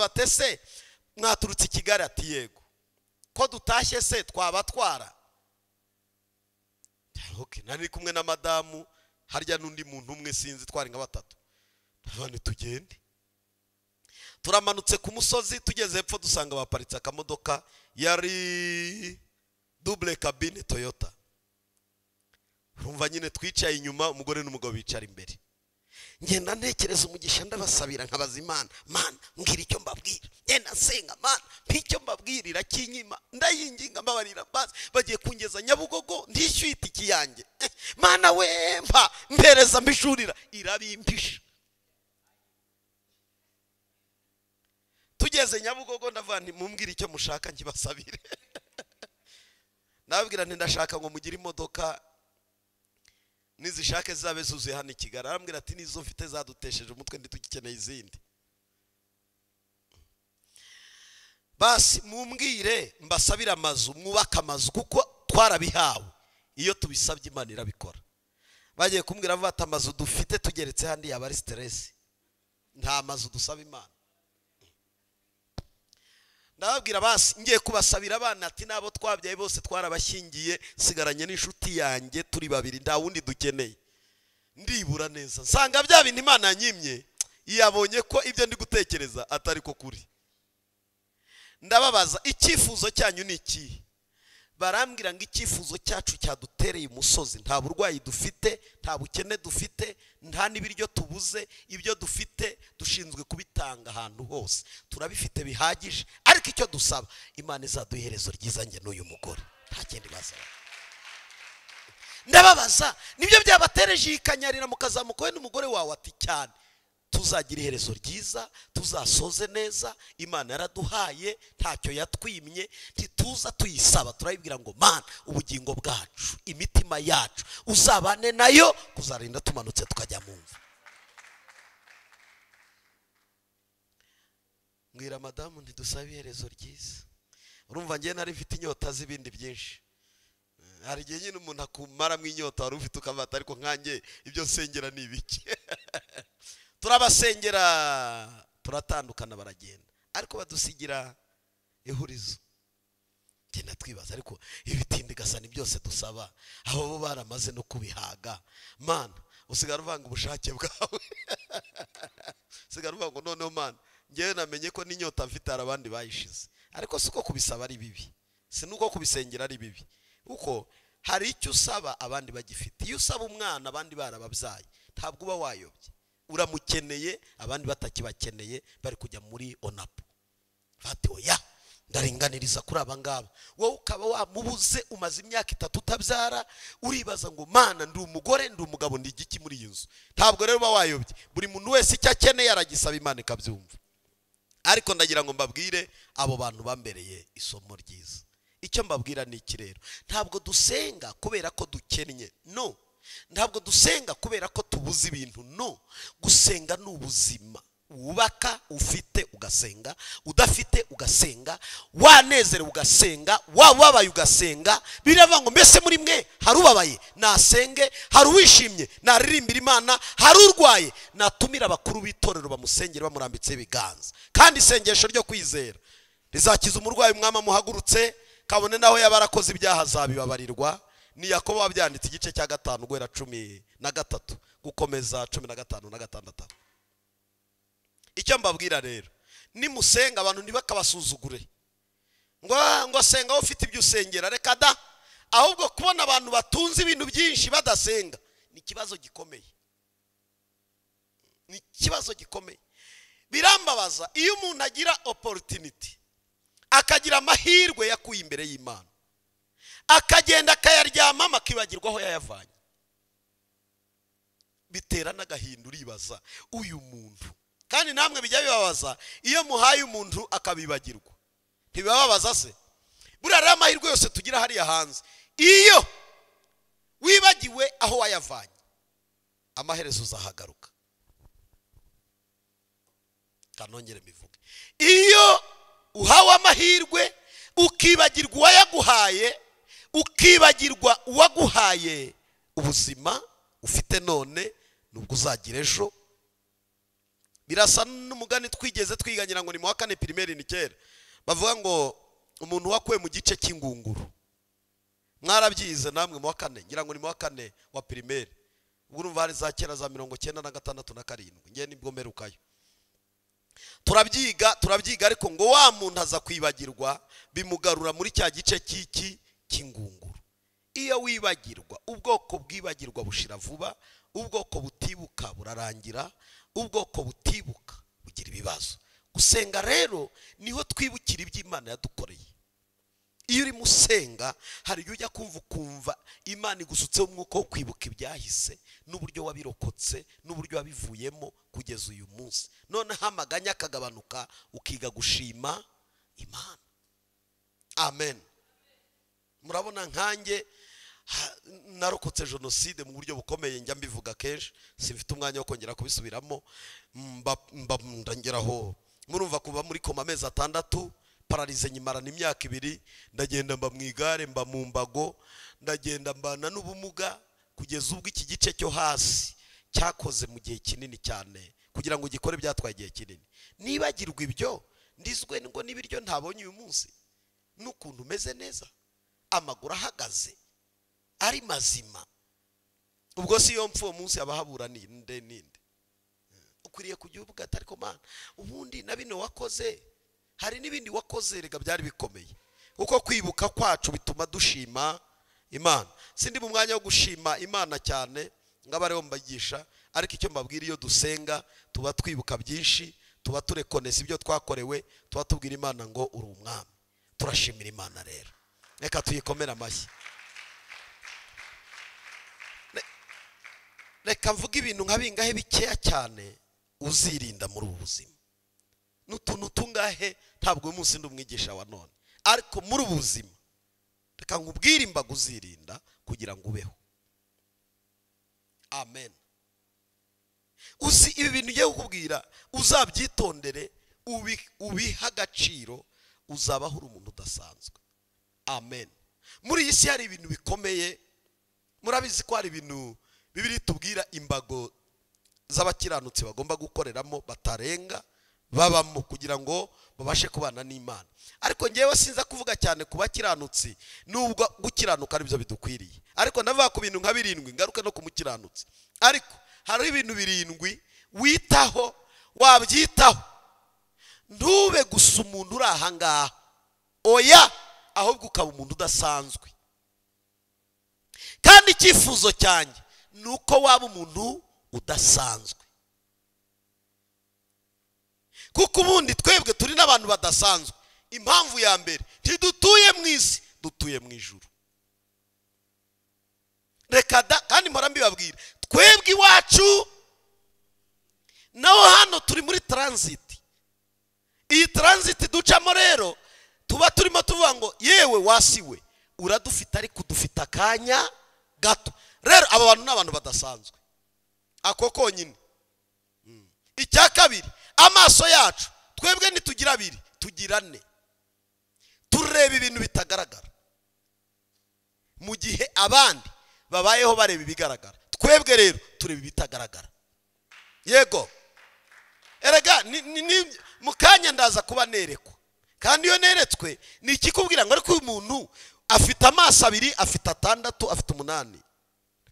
Batese mwaturutse i Kigali? Ati yego. Ko dutashye se twabatwara? Okay, nari kumwe na madamu harya n'undi muntu umwe sinzi, twari nka batatu. None tugende. Turamanutse ku musozi, tugeze hepfo dusanga baparitse akamodoka yari double cabine Toyota. Urumva nyine twicaye inyuma, umugore n'umugabo bicara imbere. Ngenda ntekereza umugisha, ndabasabira nkabaza Imana, Mana mbwira icyo mbabwira. Ngenda nsenga, Mana icyo mbabwira irakinyima, ndayinginga mbabarira, basi bagiye kungeza Nyabugogo ndishyuye itiki yanjye. Mana we mpa mpereza mbishurira, irabimpisha. Tugeze Nyabugogo ndavuga nti mumbwire icyo mushaka nkibasabire. Nababwira nti ndashaka ngo mugire imodoka nizishake zabe zuzuye hano i Kigali. Arambwira ati nizo mfite zadutesheje umutwe ntitugikeneye izindi. Basi mumbwire mbasabire amazu, mwubake amazu kuko twarabihawe. Iyo tubisabye Imana irabikora. Bagiye kumbwira bati amazu dufite tugeretse handi yaba ari stress. Nta mazu dusaba Imana. Ndababwira basi ngiye kubasabira abana, ati nabo twabyaye bose twarabashyingiye, sigaranye n'inshuti yanjye turi babiri, nta wundi dukeneye. Ndibura neza nsanga bya bintu Imana yanyimye, yabonye ko ibyo ndi gutekereza atari ko kuri. Ndababaza icyifuzo cyanyu ni iki? Barambwira ngo icyifuzo cyacu cyadutereye umusozi, nta burwayi dufite, nta bukene dufite, nta n'ibiryo tubuze, ibyo dufite dushinzwe kubitanga ahantu hose, turabifite bihagije, ariko icyo dusaba Imana izaduha iherezo ryiza njye n'uyu mugore. Nta kindi basaba. Ndababaza nibyo byabatereje ikanyarira mukazamuka we n'umugore wawe? Ati cyane. Tuzagira iherezo ryiza, tuzasoze neza, Imana yaraduhaye ntacyo yatwimye, ntituza tuyisaba, turayibwira ngo Mana ubugingo bwacu, imitima yacu uzabane nayo kuzarinda tumanutse tukajya mu mva. Mbwira madamu ntidusabe iherezo ryiza. Urumva ngiye nari mfite inyota z'ibindi byinshi. Hari igihe nyine umuntu akumaramo inyota wari ufite ukabata, ariko nkanjye ibyo nsengera ni ibiki? Turabasengera turatandukana baragenda, ariko badusigira ihurizo. Genda twibaza ariko ibitindi gasani byose dusaba abo bo baramaze no kubihaga. Mana usigara uvanga ubushake bwawe. Usigara uvanga ngo noneho Mana ngewe namenye ko n'inyota mfite hari abandi bayishize. Ariko siko kubisaba ari bibi, si nuko kubisengera ari bibi, kuko hari icyo usaba abandi bagifite. Iyo usaba umwana abandi barababyaye ntabwo uba wayobye, uramukeneye abandi batakibakeneye, bari kujya muri onapo. Bati oya ndaringaniriza kuri aba ngaba, wowe ukaba wamubuze umaze imyaka 3 utabyara, uribaza ngo Mana ndi umugore ndi umugabo ndi igiki muri iyi nzu. Ntabwo rero uba wayobye, buri muntu wese icyo akeneye aragisaba Imana ikabyumva. Ariko ndagira ngo mbabwire abo bantu bambereye isomo ryiza. Icyo mbabwira ni iki rero, ntabwo dusenga kubera ko dukennye, no. Ntabwo dusenga kubera ko tubuze ibintu, no. Gusenga ni ubuzima. Wubaka ufite ugasenga, udafite ugasenga, wanezerewe ugasenga, wababaye ugasenga. Biravuga ngo mbese muri mwe hari ubabaye nasenge, hari uwishimye naririmbira Imana, hari urwaye natumira abakuru b'itorero bamusengere bamurambitse ibiganza. Kandi isengesho ryo kwizera rizakiza umurwayi, umwami amuhagurutse, kabone naho yaba arakoze ibyaha azabibabarirwa. Ni Yakobo wabyanditse igice cya 5 guhera 13 gukomeza 15 na 6. Icyo mbabwira rero, nimusenga abantu ntibakabasuzugure ngo senga ufite ibyo usengera, reka da. Ahubwo kubona abantu batunze ibintu byinshi badasenga ni ikibazo gikomeye, ni ikibazo gikomeye. Birambabaza iyo umuntu agira opportunity, akagira amahirwe yakuye imbere y'Imana, akagenda akayaryamamo akibagirwa aho yayavanye. Bitera n'agahinda, uribaza uyu muntu. Kandi namwe bijya bibabaza iyo muhaye umuntu akabibagirwa, ntibibabaza se? Buriya rero amahirwe yose tugira hariya hanze, iyo wibagiwe aho wayavanye amaherezo uzahagaruka. Kanongere mivuge, iyo uhawe amahirwe ukibagirwa uwayaguhaye, ukibagirwa uwaguhaye ubuzima ufite none nubwo uzagira ejo, Birasa n'umugani twigeze twiganira ngo ni mu wa kane primaire, ni kera, bavuga ngo umuntu wakuwe mu gice cy'ingunguru. Mwarabyize namwe mu wa kane, ngira ngo ni mu wa kane wa primaire. Urumva hari za kera za 96 na 7, ngiye nibwo mperukayo. Turabyiga ariko ngo wa muntu aza kwibagirwa, bimugarura muri cya gice cy'iki cy'ingunguru. Iyo wibagirwa, ubwoko bwibagirwa bushira vuba, ubwoko butibuka burarangira, ubwoko butibuka bugira ibibazo. Gusenga rero niho twibukira iby'Imana yadukoreye. Iyo uri musenga hari igihe ujya kumva ukumva Imana igusutseho umwuka wo kwibuka ibyahise n'uburyo wabirokotse n'uburyo wabivuyemo kugeza uyu munsi. Noneho amaganya akagabanuka, ukiga gushima Imana. Amen. Murabona nkanjye narokotse jenoside mu buryo bukomeye, njya mbivuga kenshi, simfite umwanya wo kongera kubisubiramo. Ndangeraho murumva kuva muri koma amezi 6, pararize nyimarana imyaka 2, ndagenda mba mu igare, mba mu mbago, ndagenda mbana n'ubumuga kugeza ubwo iki gice cyo hasi cyakoze mu gihe kinini cyane, kugira ngo gikore byatwaye igihe kinini. Nibagirwa ibyo, ndizwe ngo n'ibiryo ntabonye uyu munsi, n'ukuntu umeze neza, amaguru ahagaze ari mazima. Ubwo si yo mpfu uwo munsi abahabura ninde ninde. Ukwiriye kujya uvuga ati ariko Mana, ubundi na bino wakoze, hari n'ibindi wakoze rega byari bikomeye. Kuko kwibuka kwacu bituma dushima Imana. Sindi mu mwanya wo gushima Imana cyane ngabariho mbagisha, ariko icyo mbabwira, iyo dusenga tuba twibuka byinshi, tuba turekonesa ibyo twakorewe, tuba tubwira Imana ngo uri umwami. Turashimira Imana rero, reka tuyikomere amashyi. Reka mvuge ibintu nka bingahe bikeya cyane uzirinda muri ubu buzima. N'utuntu tungahe, ntabwo uyu munsi ndi umwigisha wa none, ariko muri ubu buzima reka nkubwire imbago uzirinda kugira ngo ubeho. Amen. Uzi ibi bintu ngiye kukubwira, uzabyitondere, ubihe agaciro, uzabaho uri umuntu udasanzwe. Amen. Muri iyi si hari ibintu bikomeye, murabizi ko hari ibintu Bibiliya itubwira imbago z'abakiranutsi bagomba gukoreramo batarenga babamo kugira ngo babashe kubana n'Imana. Ariko ngewe sinza kuvuga cyane ku bakiranutsi, nubwo gukiranuka ari byo bidukwiriye, ariko ndavuga ku bintu nka 7 ngaruke no ku mukiranutsi. Ariko hari ibintu 7 witaho, wabyitaho, ntube gusa umuntu uri aha ngaha, oya, ahubwo ukaba umuntu udasanzwe. Kandi icyifuzo cyanjye nuko waba umuntu udasanzwe, kuko ubundi twebwe turi n'abantu badasanzwe. Impamvu ya mbere, ntidutuye mu isi, dutuye mu ijuru. Reka da, kandi mpora mbibabwira, twebwe iwacu naho hano turi muri transit. Iyi transit ducamo rero tuba turimo tuvuga ngo yewe wasiwe uradufite, ariko dufite akanya gato. Rero aba bantu n'abantu badasanzwe, ako konyine. Icya kabiri, amaso yacu twebwe ntitugira abiri, tugira 4. Tureba ibintu bitagaragara, mu gihe abandi babayeho bareba ibigaragara. Twebwe rero tureba ibitagaragara. Yego, erega mu kanya ndaza kuba nerekwa, kandi iyo neretswe ni ikikubwira ngo ariko uyu muntu afite amaso 2, afite 6, afite 8.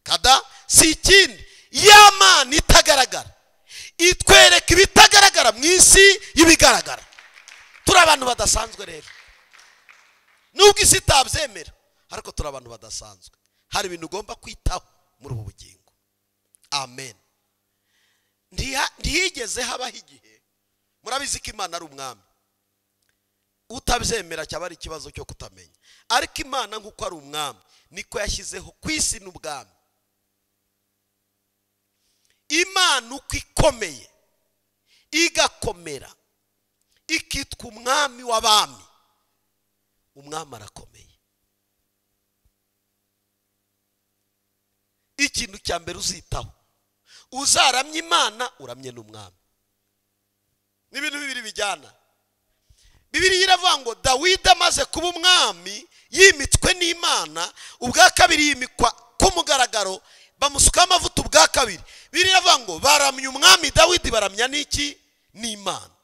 Kada si ikindi, ya Mana itagaragara itwereka ibitagaragara mu isi y'ibigaragara. Turi abantu badasanzwe rero, nubwo isi itabyemera, ariko turi abantu badasanzwe. Hari ibintu ugomba kwitaho muri ubu bugingo. Amen. Ntihigeze habaho igihe, murabizi ko Imana ari umwami, utabyemera cyaba ari ikibazo cyo kutamenya. Ariko Imana nk'uko ari umwami, niko yashyizeho ku isi n'ubwami. Imana uko ikomeye igakomera ikitwa umwami w'abami, umwami arakomeye. Ikintu cya mbere uzitaho, uzaramye Imana uramye n'umwami. Ni ibintu bibiri bijyana. Bibiliya iravuga ngo Dawidi amaze kuba umwami yimitswe n'Imana, ubwa kabiri yimikwa ku mugaragaro, bamusuka amavuta ubwa kabiri. Bibiliya iravuga ngo baramya umwami Dawidi, baramya n'iki? n'Imana.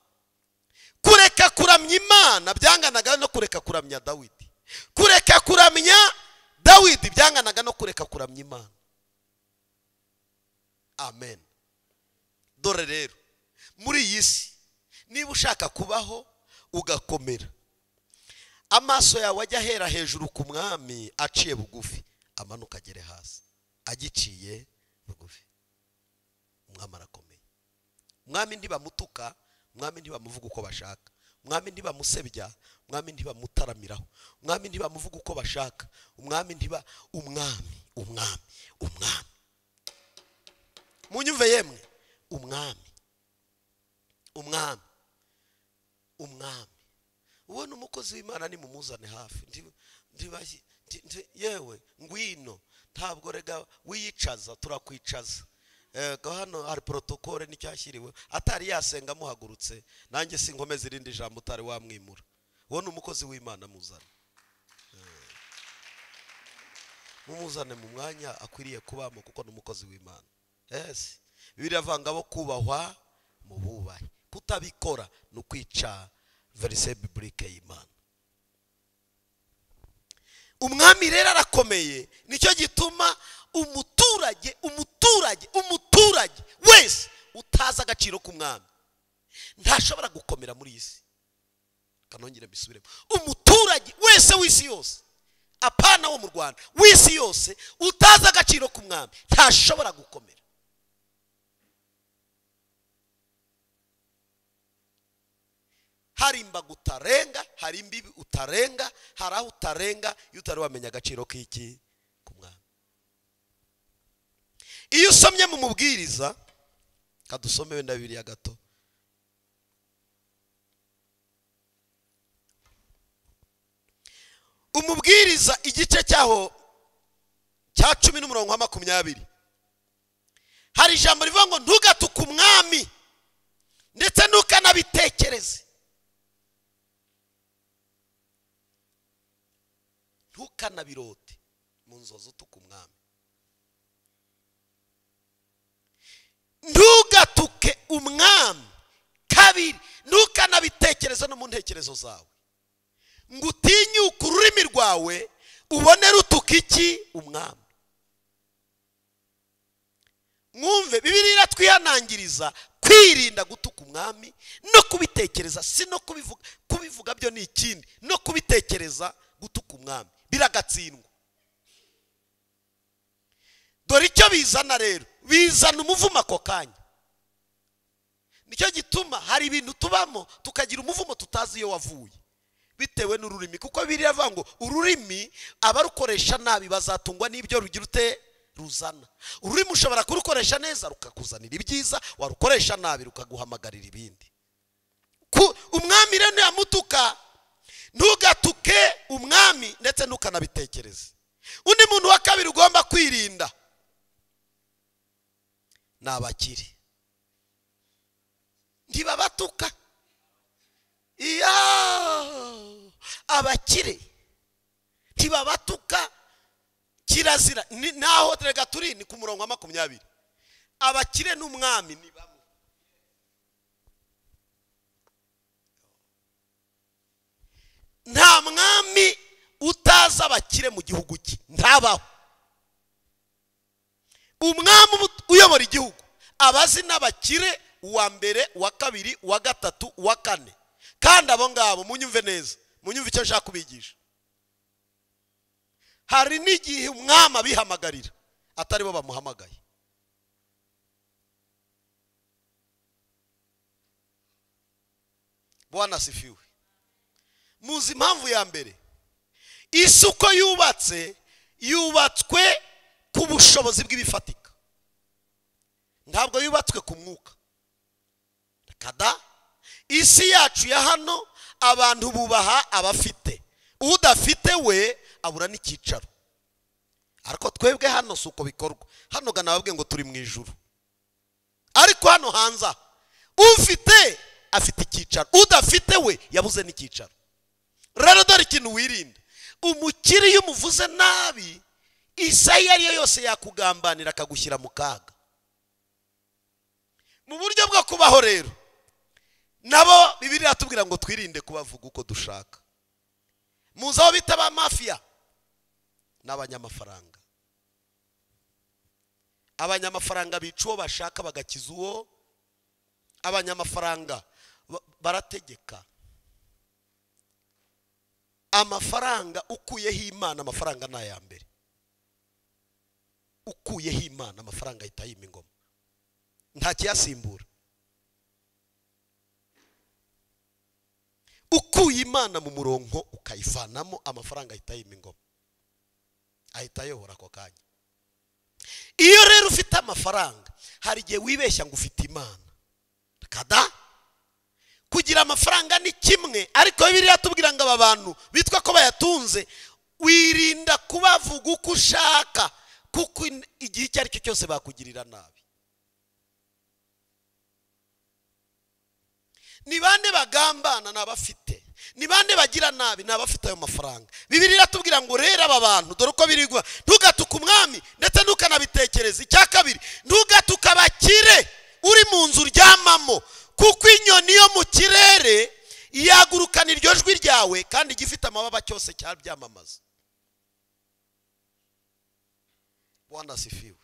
Kureka kuramya Imana byanganaga no kureka kuramya Dawidi. Kureka kuramya Dawidi byanganaga no kureka kuramya Imana. Amen. Dore rero muri iyi si niba ushaka kubaho ugakomera, amaso yawe ajya ahera hejuru ku mwami aciye bugufi, amanuka agere hasi agiciye bugufi. Umwami arakomeye. Umwami ntibamutuka, umwami ntibamuvuga uko bashaka, umwami ntibamusebya, umwami ntibamutaramiraho, umwami ntibamuvuga uko bashaka, umwami ntiba umwami umwami umwami. Munyumve yemwe, umwami umwami umwami. Ubona umukozi w'Imana ni mumuzane hafi, yewe ngwino, ntabwo rega wiyicaza, turakwicaza. Hano hari protokole n'icyashyiriwe, atari yasenga muhagurutse, nanjye sinkomeza irindi jambo utari wamwimura. Ubona umukozi w'Imana muzane, mumuzane mu mwanya akwiriye kubamo, kuko ni umukozi w'Imana. Yes, Bibiliya ivanga abo kubahwa mu bubahe. Kutabikora ni ukwica verse biblique y'Imana. Umwami rero arakomeye, nicyo gituma umuturage umuturage umuturage wese utazi agaciro k'umwami ntashobora gukomera muri iyi si. Kanongere mbisubiremo, umuturage wese w'isi yose, apana wo mu Rwanda, w'isi yose utazi agaciro k'umwami ntashobora gukomera. Hari imbaga utarenga, hari imbibi utarenga, hari aho utarenga iyo utari wamenya agaciro k'iki k'umwami. Iyo usomye mu mubwiriza, kadusome wenda Bibiliya gato, umubwiriza igice cyaho cya 10:20, hari ijambo rivuga ngo ntugatuke umwami ndetse ntukanabitekereze. Ntukanabirote mu nzozi utuka umwami. Ntugatuke umwami. Kabiri, ntukanabitekereze no mu ntekerezo zawe, ngo utinyuke ururimi rwawe ubone rutuka iki umwami. Mwumve, Bibiliya iratwihanangiriza kwirinda gutuka umwami no kubitekereza, si no kubivuga. Kubivuga byo ni ikindi, no kubitekereza gutuka umwami biragatsindwa. Dore icyo bizana rero, bizana umuvumo ako kanya. Nicyo gituma hari ibintu tubamo tukagira umuvumo tutazi iyo wavuye, bitewe n'ururimi. Kuko Bibiliya ivuga ngo ururimi abarukoresha nabi bazatungwa n'ibyo rugira ute ruzana. Ururimi ushobora kurukoresha neza rukakuzanira ibyiza, warukoresha nabi rukaguhamagarira ibindi. Umwami rero ntiyamutuka, ntugatuke umwami ndetse ntukanabitekereze. Undi muntu wa kabiri ugomba kwirinda ni abakire. Ntibabatuka. Iya, abakire ntibabatuka, kirazira. Naho rega turi ni ku murongo wa 20. Abakire n'umwami ni bamwe. Nta mwami utazi abakire mu gihugu cye, ntabaho. Umwami uyobora igihugu abazi n'abakire, uwa mbere, uwa kabiri, uwa gatatu, uwa kane. Kandi abo ngabo munyumve neza, munyumve icyo nshaka kubigisha. Hari n'igihe umwami abihamagarira atari bo bamuhamagaye. Bwana asifiwe. Muzi impamvu ya mbere, isi uko yubatse, yubatswe ku bushobozi bw'ibifatika, ntabwo yubatswe ku mwuka. Kada isi yacu ya hano abantu bubaha abafite, udafite we abura n'icyicaro. Ariko twebwe hano si uko bikorwa. Hano gana babwiye ngo turi mu ijuru, ariko hano hanza ufite afite icyicaro, udafite we yabuze n'icyicaro. Rero dore ikintu wirinda, umukire iyo umuvuze nabi, isaha iyo ari yo yose yakugambanira akagushyira mu kaga. Mu buryo bwo kubaho rero, Nabo Bibiliya iratubwira ngo twirinde kubavuga uko dushaka. Muzi aho bita ba mafia n'abanyamafaranga. Abanyamafaranga bica uwo bashaka bagakiza uwo. Abanyamafaranga barategeka. Amafaranga ukuyeho Imana, amafaranga ni aya mbere. Ukuyeho Imana, amafaranga ahita yima ingoma, nta kiyasimbura. Ukuye Imana mu murongo ukayivanamo, amafaranga ahita yima ingoma, ahita ayobora ako kanya. Iyo rero ufite amafaranga, hari igihe wibeshya ngo ufite Imana. Kada kugira amafaranga ni kimwe, ariko Bibiliya iratubwira ngo aba bantu bitwa ko bayatunze, wirinda kubavuga uko ushaka, kuko igihe icyo ari cyo cyose bakugirira nabi. Ni bande bagambana? Ni abafite. Ni bande bagira nabi? Ni abafite ayo mafaranga. Bibiliya iratubwira ngo rero aba bantu dore uko birigwa, ntugatuke umwami ndetse ntukanabitekereze. Icya kabiri, ntugatuke abakire uri mu nzu uryamamo, kuko inyoni yo mu kirere yagurukana iryo jwi ryawe, kandi igifite amababa cyose cyabyamamaza. Bwana asifiwe.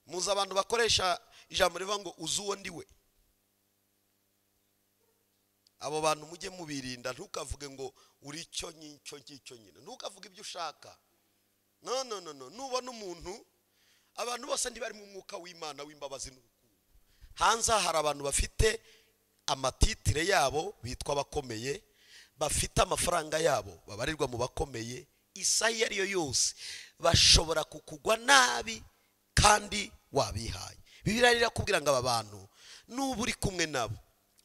Muzi abantu bakoresha ijambo rivuga ngo uzi uwo ndi we. Abo bantu mujye mubirinda. Ntukavuge ngo uri icyo ngicyo ngicyo nyine, ntukavuge ibyo ushaka. No no no no, nubona umuntu, abantu bose ntibari mu mwuka w'Imana w'imbabazi n'urukundo. Hanze hari abantu bafite amatitire yabo bitwa abakomeye, bafite amafaranga yabo babarirwa mu bakomeye, isaha iyo ari yo yose bashobora kukugwa nabi kandi wabihaye. Bibiliya irakubwira ngo aba bantu nuba uri kumwe nabo,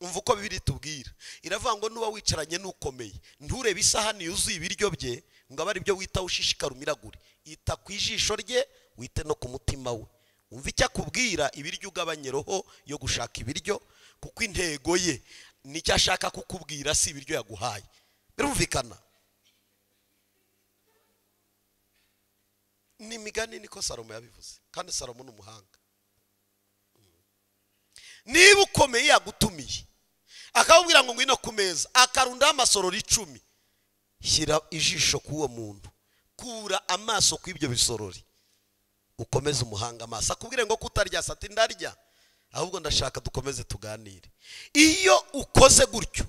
umva uko Bibiliya itubwira, iravuga ngo nuba wicaranye n'ukomeye, nturebe isahani yuzuye ibiryo bye ngo abe ari byo wita ushishikara umiragure. Ita ku ijisho rye, wite no ku mutima we. Umva icyo akubwira, ibiryo ugabanye roho yo gushaka ibiryo, kuko intego ye nicyo ashaka kukubwira, si ibiryo yaguhaye. Birumvikana? Ni imigani, niko Salomo yabivuze, kandi Salomo ni umuhanga. Niba ukomeye yagutumiye akakubwira ngo ngwino ku meza, akarundaho amasorori 10, shyira ijisho k'uwo muntu, kura amaso ku ibyo bisorori, ukomeze umuhanga amaso. Akubwire ngo kutarya, ati ndarya, ahubwo ndashaka dukomeze tuganire. Iyo ukoze gutyo,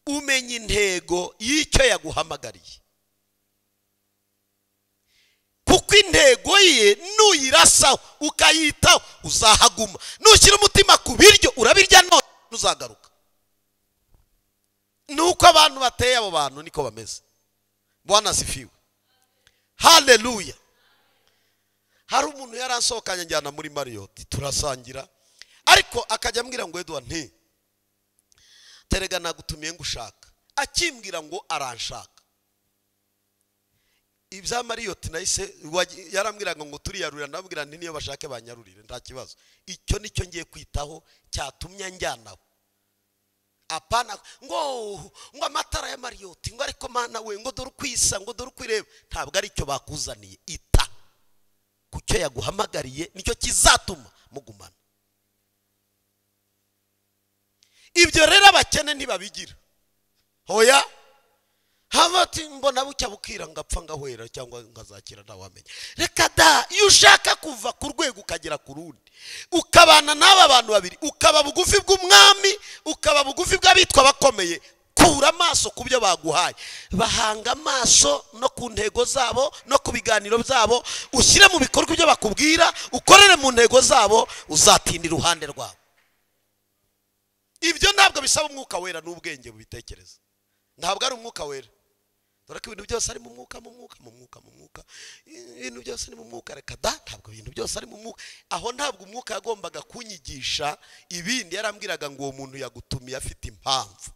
umenya intego y'icyo yaguhamagariye, kuko intego ye nuyirasaho ukayitaho uzahaguma. Nushyira umutima ku biryo urabirya none ntuzagaruka. Nuko abantu bateye, abo bantu niko bameze. Bwana asifiwe. Haleluya. Hari umuntu yaransohokanye njyana muri Marriott turasangira, ariko akajya ambwira ngo Edouard nti terega nagutumiye ngushaka, akimbwira ngo aranshaka. Ibya Marriott nahise yarambwiraga ngo turiyarurira, ndabwira nti niyo bashake banyarurire nta kibazo, icyo nicyo ngiye kwitaho cyatumye njyanaho. Apana ngo amatara ya Marriott ngo ariko mana we ngo dore ukwisa, ngo dore ukwireba, ntabwo ari cyo bakuzaniye. Ita kucyo yaguhamagariye, nicyo kizatuma mugumana. Ibyo rero abakene ntibabigira. Hoya habati mbona bucya bukira ngapfa ngahwera cyangwa ngazakira ntawamenya. Reka da, iyo ushaka kuva ku rwego ukagera ku rundi, ukabana n'aba bantu babiri, ukaba bugufi bw'umwami, ukaba bugufi bw'abitwa bakomeye, kura amaso ku byo baguhaye, bahanga amaso no ku ntego zabo no ku biganiro byabo, ushyire mu bikorwa ibyo bakubwira, ukorere mu ntego zabo, uzatinda iruhande rwabo. Ibyo ntabwo bisaba umwuka wera n'ubwenge bubitekereza. Ntabwo ari umwuka wera. Dore ko ibintu byose ari mu mwuka, mu mwuka, mu mwuka, mu mwuka. Ibintu byose ni mu mwuka. Reka da, ntabwo ibintu byose ari mu mwuka. Aho ntabwo umwuka yagombaga kunyigisha ibindi, yarambwiraga ngo uwo muntu yagutumiye afite impamvu.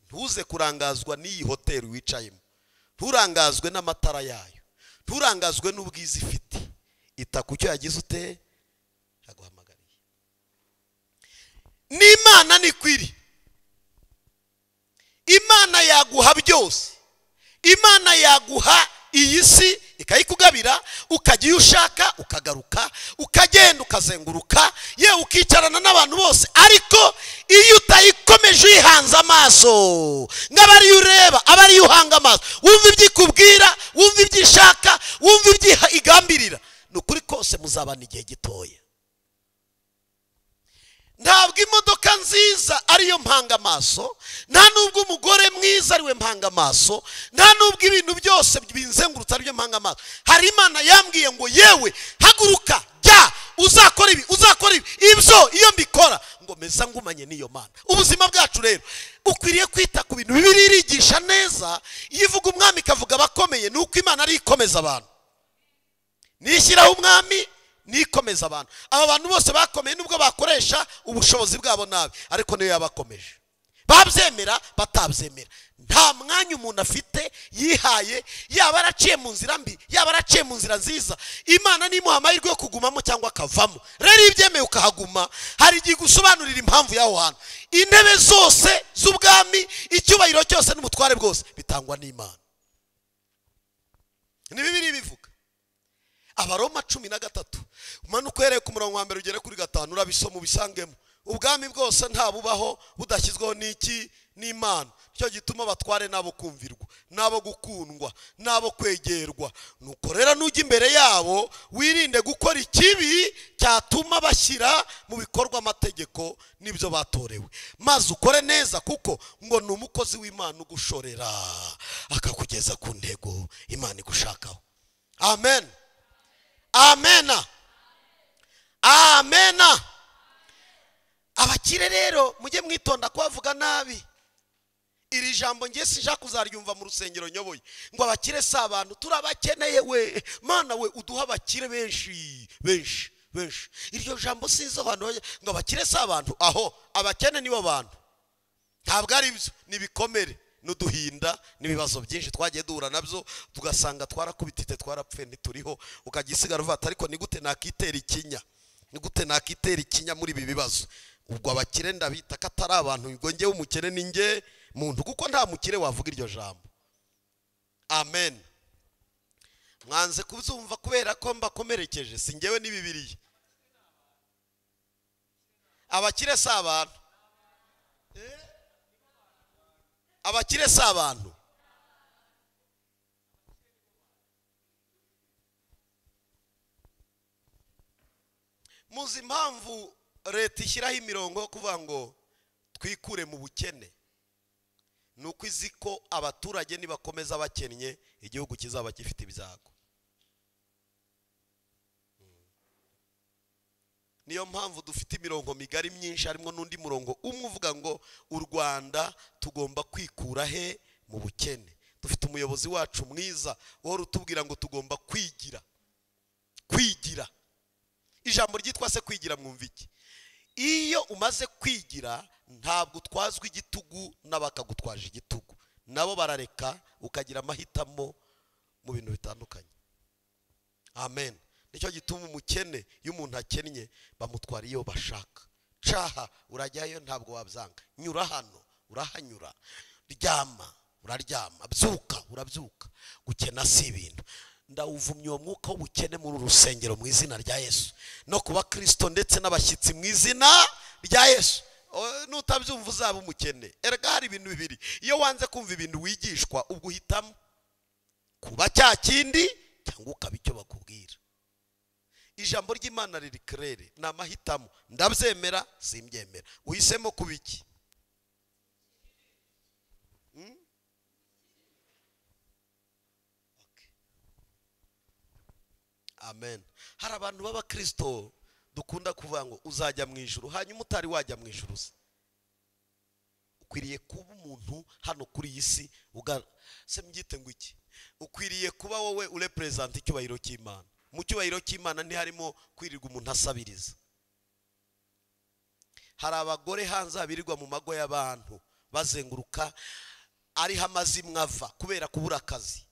Ntuze kurangazwa n'iyi hoteli wicayemo, nturangazwe n'amatara yayo, nturangazwe n'ubwiza ifite. Ita ku cyo yagize ute yaguhamagariye. N'Imana nikwiri. Imana yaguha byose. Imana yaguha iyi si, Ikayikugabira, ukajya iyo ushaka, ukagaruka, ukagenda, ukazenguruka, yewe ukicarana n'abantu bose. Ariko iyo utayikomeje uyihanze amaso, ngaba ariyo ureba, aba ariyo uhanga amaso, wumva ibyo ikubwira, wumva ibyo ishaka, wumva ibyo igambirira, ni ukuri kose muzabana igihe gitoya. Ntabwo imodoka nziza ariyo mpanga amaso, nta nubwo umugore mwiza ariwe mpanga amaso, nta nubwo ibintu byose binzengurutse aribyo mpanga amaso. Hari Imana yambwiye ngo yewe haguruka, jya uzakora ibi, uzakora ibi, ibyo iyo mbikora ngo meza ngumanye n'iyo Mana. Ubuzima bwacu rero ukwiriye kwita ku bintu. Bibiliya irigisha neza, iyo ivuga umwami ikavuga abakomeye, ni uko Imana ari ikomeza abantu. Nishyiraho umwami nikomeza abantu. Aba bantu bose bakomeye nubwo bakoresha ubushobozi bwabo nabi, ariko niyo yabakomeje. Babyemera batabyemera, nta mwanya umuntu afite yihaye, yaba araciye mu nzira mbi, yaba araciye mu nzira nziza, Imana nimuha amahirwe yo kugumamo cyangwa akavamo. Rero iyo ubyemeye ukahaguma, hari igihe gusobanurira impamvu y'aho hantu. Intebe zose z'ubwami, icyubahiro cyose n'umutware bwose bitangwa n'Imana. Ni Bibiliya ibivuga. Abaroma 13, umanuka uhereye ku murongo wa 1 ugere kuri 5, urabisoma ubisangemo. Ubwami bwose nta bubaho budashyizweho n'iki? N'Imana. Nicyo gituma abatware nabo kumvirwa, nabo gukundwa, nabo kwegerwa. Nuko rero nujya imbere yabo wirinde gukora ikibi cyatuma bashyira mu bikorwa amategeko n'ibyo batorewe, maze ukore neza, kuko ngo ni umukozi w'Imana ugushorera akakugeza ku ntego Imana igushakaho. Amen. Amena. Amena. Abakire rero mujye mwitonda kubavuga nabi. Iri jambo ngiye sinja kuzaryumva mu rusengero nyoboye, ngo abakire si abantu, turabakeneye we Mana we, uduha abakire benshi benshi benshi. Iryo jambo sinzi abantu ngo abakire si abantu, aho abakene nibo bantu. Ntabwo ari byo, ni ibikomere n'uduhinda n'ibibazo byinshi twagiye duhura nabyo, tugasanga twarakubitite, twarapfuye, ntituriho. Ukagisigara uvuga ariko ni gute nakitera ikinya, ni gute nakitera ikinya muri ibi bibazo? Ubwo abakire ndabita ko atari abantu, ngo njye umukene ni njye muntu, kuko nta mukire wavuga iryo jambo. Amen. Mwanze kubyumva kubera ko mbakomerekeje, si njyewe ni Bibiliya. Abakire si abantu. Abakire si abantu. Muzi impamvu leta ishyiraho imirongo yo kuvuga ngo twikure mu bukene? Nuko izi ko abaturage nibakomeza bakennye, igihugu kizaba gifite ibyago. Niyo mpamvu dufite imirongo migari myinshi, harimo n'undi murongo umwe uvuga ngo u Rwanda tugomba kwikura he mu bukene. Dufite umuyobozi wacu mwiza uhora utubwira ngo tugomba kwigira. Kwigira. Ijambo ryitwa se kwigira mwumva iki? Iyo umaze kwigira ntabwo utwazwa igitugu n'abakagutwaje igitugu, nabo barareka, ukagira amahitamo mu bintu bitandukanye. Amen. Nicyo gituma umukene, iyo umuntu akennye bamutwara iyo bashaka. Caha urajyayo ntabwo wabyanga, nyura hano urahanyura, ryama uraryama, byuka urabyuka. Gukena si ibintu. Ndawuvumye uwo mwuka w'ubukene muri urusengero mu izina rya Yesu, no kuba Kristo ndetse n'abashyitsi mu izina rya Yesu. Nutabyumva uzaba umukene. Erega hari ibintu bibiri, iyo wanze kumva ibintu wigishwa ubwo uhitamo kuba cya kindi cyangwa ukaba icyo bakubwira. Ijambo ry'Imana riri claire, ni amahitamo. Ndabyemera simbyemera, uhisemo kuba iki? Amen. Hari abantu b'abakristo dukunda kuvuga ngo uzajya mu ijuru, hanyuma utari wajya mu ijuru se. Ukwiriye kuba umuntu hano kuri iyi si, se mbyite ngo iki? Ukwiriye kuba wowe urepresent icyubahiro cy'Imana. Mu cyubahiro cy'Imana ntiharimo kwirirwa umuntu asabiriza. Hari abagore hanze abirirwa mu mago y'abantu bazenguruka ariho amazimwe ava kubera kubura akazi.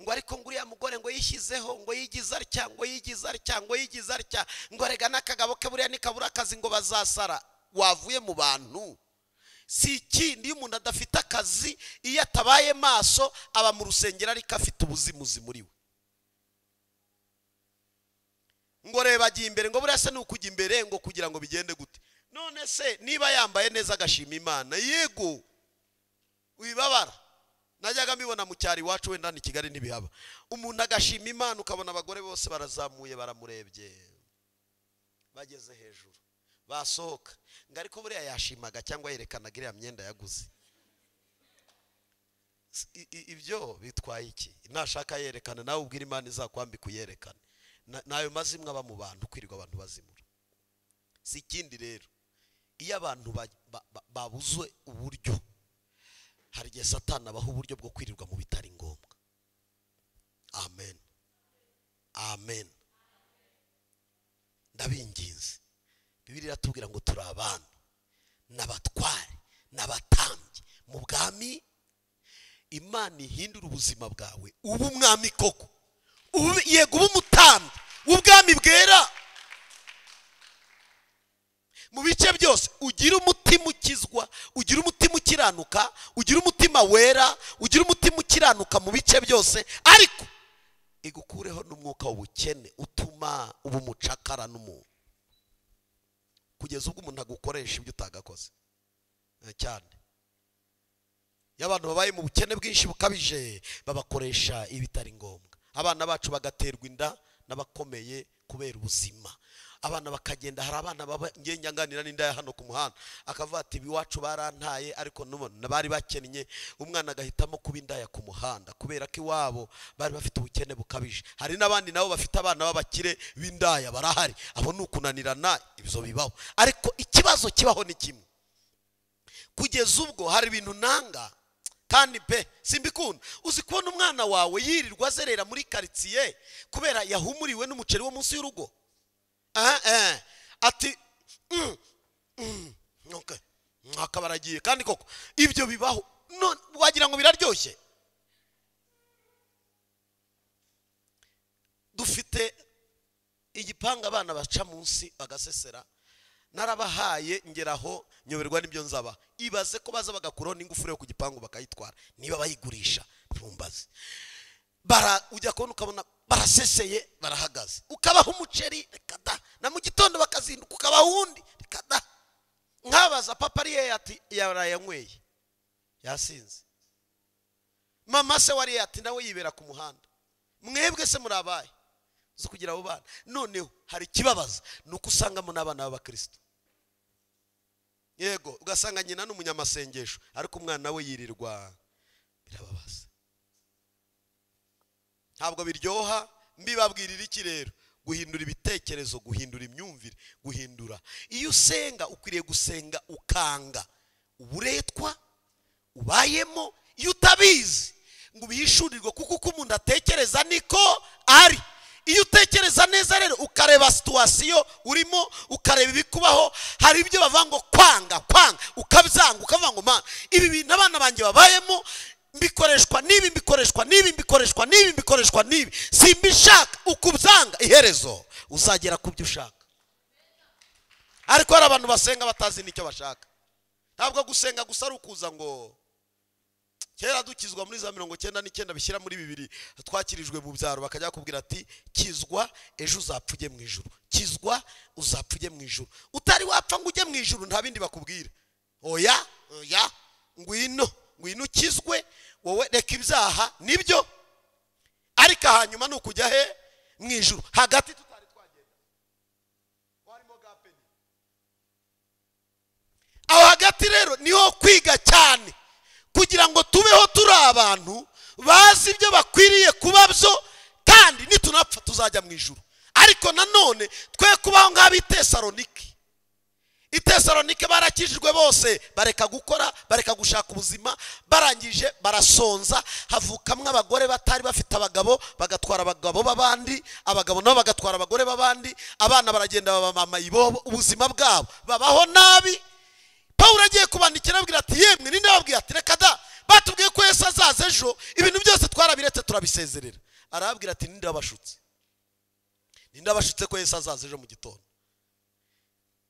Ngo ariko ngo uriya mugore ngo yishyizeho, ngo yigize atya, ngo yigize atya, ngo yigize atya, ngo rega n'akagabo ke buriya nikabura akazi ngo bazasara. Wavuye mu bantu. Si ikindi, iyo umuntu adafite akazi, iyo atabaye maso aba mu rusengero ariko afite ubuzimuzi muri we. Ngo reba agiye imbere, ngo buriya se ni ukujya imbere ngo kugira ngo bigende gute? None se niba yambaye neza agashima Imana, yego wibabara. Najyaga mbibona mu cyaro iwacu, wenda ni Kigali ntibihaba. Umuntu agashima Imana, ukabona abagore bose barazamuye baramurebye, bageze hejuru basohoka, ngo ariko buriya yashimaga cyangwa yerekanaga iriya myenda yaguze. Ibyo bitwaye iki? Nashaka yerekana, nawe ubwira Imana izakwambika uyerekane. Nayo mazimwe aba mu bantu, kwirirwa abantu bazimura. Si ikindi rero, iyo abantu babuzwe uburyo, hari igihe Satani abaha uburyo bwo kwirirwa mu bitari ngombwa. Amen, amen. Ndabinginze, Bibiliya iratubwira ngo turi abami n'abatware n'abatambyi mu bwami. Imana ihindura ubuzima bwawe, uba umwami koko, yego uba umutambyi w'ubwami bwera mu bice byose. Ugira umutima ukizwa, ugira umutima ukiranuka, ugira umutima wera, ugira umutima ukiranuka mu bice byose, ariko igukureho n'umwuka w'ubukene utuma uba umucakara n'umuntu, kugeza ubwo umuntu agukoresha ibyo utagakoze cyane. Iyo abantu babaye mu bukene bwinshi bukabije, babakoresha ibitari ngombwa. Abana bacu bagaterwa inda n'abakomeye kubera ubuzima. Abana bakagenda, hari abana baba nganira n'inda ya hano ku muhanda, akavuga ati iwacu barantaye, ariko nubona bari bakennye. Umwana agahitamo kuba indaya ku muhanda kubera ko iwabo bari bafite ubukene bukabije. Hari n'abandi nabo bafite abana b'abakire b'indaya barahari, abo ni ukunanirana, ibyo bibaho. Ariko ikibazo kibaho ni kimwe, kugeza ubwo hari ibintu nanga kandi pe simbikunda. Uzi kubona umwana wawe yirirwa azerera muri quartier kubera yahumuriwe n'umuceri wo munsi y'urugo? Ati okay, akabaragiye. Kandi koko ibyo bibaho, none wagira ngo biraryoshye. Dufite igipanga abana baca munsi bagasesera, narabahaye ngeraho nyoberwa n'ibyo nzaba. Ibaze ko baza bagakuraho n'ingufuri yo ku gipangu bakayitwara, niba bayigurisha ntumbaze. Ujya kubona ukabona baraseseye barahagaze, ukabaha umuceri reka da, na mu gitondo bakazinduka ukabaha uwundi reka da. Nkabaza papa ari ati yarayanyweye yasinze, mama se wari ati nawe yibera ku muhanda, mwebwe se murabaye zo kugira abo bana. Noneho hari ikibabaza, nuko usangamo n'abana b'abakristo. Yego ugasanga nyina n'umunyamasengesho, ariko umwana we yirirwa. Birababaza, ntabwo biryoha. Mbibabwirira iki rero? Guhindura ibitekerezo, guhindura imyumvire, guhindura. Iyo usenga ukwiriye gusenga ukanga uburetwa ubayemo. Iyo utabizi ngo ubihishurirwe, kuko uko umuntu atekereza niko ari. Iyo utekereza neza rero, ukareba situation urimo, ukareba ibikubaho, hari ibyo bavuga ngo kwanga kwanga, ukabyanga, ukavuga ngo man, ibi bintu abana banjye babayemo mbikoreshwa nibi, mbikoreshwa nibi, mbikoreshwa nibi, mbikoreshwa nibi, simbishaka. Ukubyanga, iherezo uzagera ku byo ushaka. Ariko hari abantu basenga batazi nicyo bashaka. Ntabwo gusenga gusa ari ukuza ngo kera dukizwa muri za 99 bishyira muri 2000 twakirijwe mu byaro, bakajya kubwira ati kizwa ejo uzapfa ujye mu ijuru, kizwa uzapfa ujye mu ijuru. Utari wapfa ngo ujye mu ijuru nta bindi bakubwira. Oya oya, ngwino ngwino ukizwe, wowe reka ibyaha nibyo, ariko hanyuma ni ukujya he? Mu ijuru. Hagati tutari twagenda warimo gapeni aho hagati rero niho kwiga cyane, kugira ngo tubeho turi abantu bazi ibyo bakwiriye kuba byo, kandi nitunapfa tuzajya mu ijuru. Ariko nanone twe kubaho nk'ab'Itesalonike. Itesalonike barakijijwe bose, bareka gukora, bareka gushaka ubuzima, barangije barasonza, havukamwe abagore batari bafite abagabo, bagatwara abagabo b'abandi, abagabo nabo bagatwara abagore b'abandi, abana baragenda baba mama ibobo, ubuzima bwabo babaho nabi. Pawulo agiye kubandikira ababwira ati yemwe ninde wababwiye ati reka da, batubwiye ko Yesu azaza ejo, ibintu byose twarabiretse turabisezerera. Arababwira ati ninde wabashutse? Ninde wabashutse ko Yesu azaza ejo mu gitondo?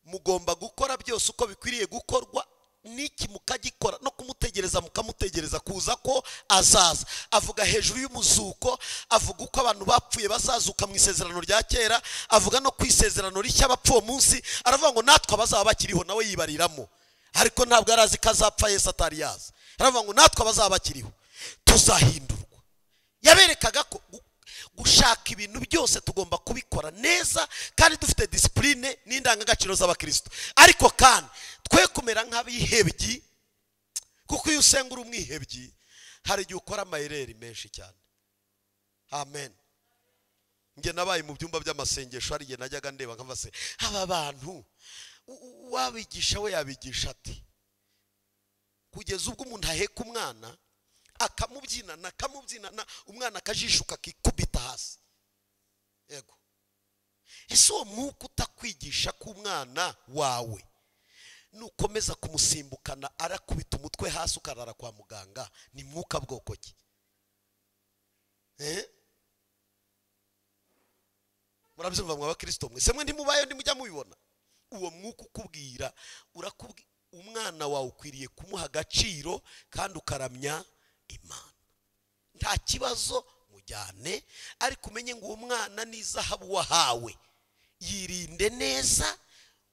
Mugomba gukora byose uko bikwiriye gukorwa, Niki mukagikora no kumutegereza, mukamutegereza kuza ko azaza. Avuga hejuru y'umuzuko, avuga uko abantu bapfuye bazazuka mu isezerano rya kera, avuga no ku isezerano rishya bapfuye munsi. Aravuga ngo natwe abazaba bakiriho, nawe yibariramo, ariko ntabwo arazi ko azapfa Yesu atari yaza. Aravuga ngo natwe abazaba bakiriho tuzahindurwa. Yaberekaga ko gushaka ibintu byose tugomba kubikora neza kandi dufite discipline n'indangagaciro z'abakristo, ariko kandi twe kumera nk'abihebyi, kuko iyo usenga uri umwihebyi hari igihe ukora amayereri menshi cyane. Amen. Nge nabaye mu byumba by'amasengesho, hari igihe najyaga ndeba nkavuga se aba bantu wabigisha we yabigisha ati, kugeza ubwo umuntu aheka umwana akamubyinana akamubyinana, umwana akajishuka akikubita hasi. Yego, ese uwo mwuka utakwigisha ku mwana wawe nukomeza kumusimbukana arakubita umutwe hasi ukarara kwa muganga, ni mwuka bwoko ki? Murabyumva mwa bakristo mwe? Se mwe ntimubayo, ntimujya mubibona? Uwo mwuka ukubwira, urakubwira umwana wawe ukwiriye kumuha agaciro kandi ukaramya Imana. Nta kibazo mujyane, ariko umenye ngo uwo mwana ni zahabu wahawe, yirinde neza,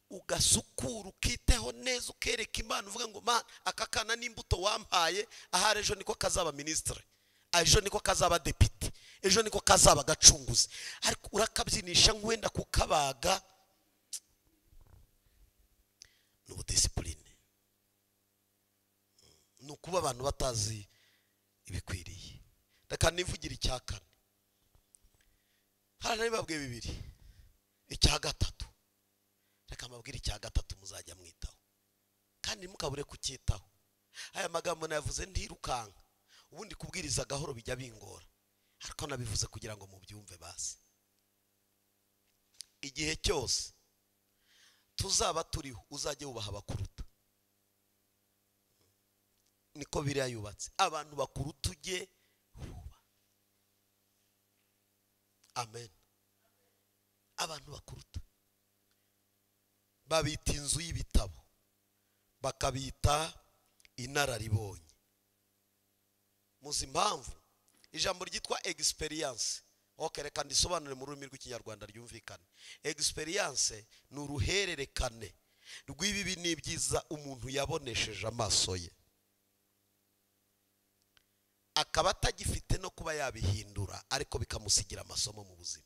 ugasukura, ukiteho neza, ukereka Imana uvuga ngo Mana aka kana n'imbuto wampaye, ahari ejo niko kazaba ministre, ejo niko kazaba depite, ejo niko kazaba gacunguzi. Ariko urakabyinisha nkwenda kukabaga. Ni ubudiscipline, ni ukuba abantu batazi ibikwiriye. Reka nivugira icya kane, hari nabibabwiye bibiri, icya gatatu reka mbabwire icya gatatu muzajya mwitaho kandi mukabure kucyitaho. Aya magambo nayavuze ntirukanka, ubundi kubwiriza gahoro bijya bingora, ariko nabivuze kugira ngo mubyumve. Basi igihe cyose tuzaba turiho uzajye wubaha abakuruta, niko biriya yubatse. Abantu bakuru tujye bubaha. Amen. Abantu bakuruta babita inzu y'ibitabo, bakabita inararibonye. Muzi impamvu ijambo ryitwa experience? Okay, reka ndisobanure mu rurimi rw'ikinyarwanda ryumvikane. Experience ni uruhererekane rw'ibibi n'ibyiza umuntu yabonesheje amaso ye, akaba atagifite no kuba yabihindura, ariko bikamusigira amasomo mu buzima.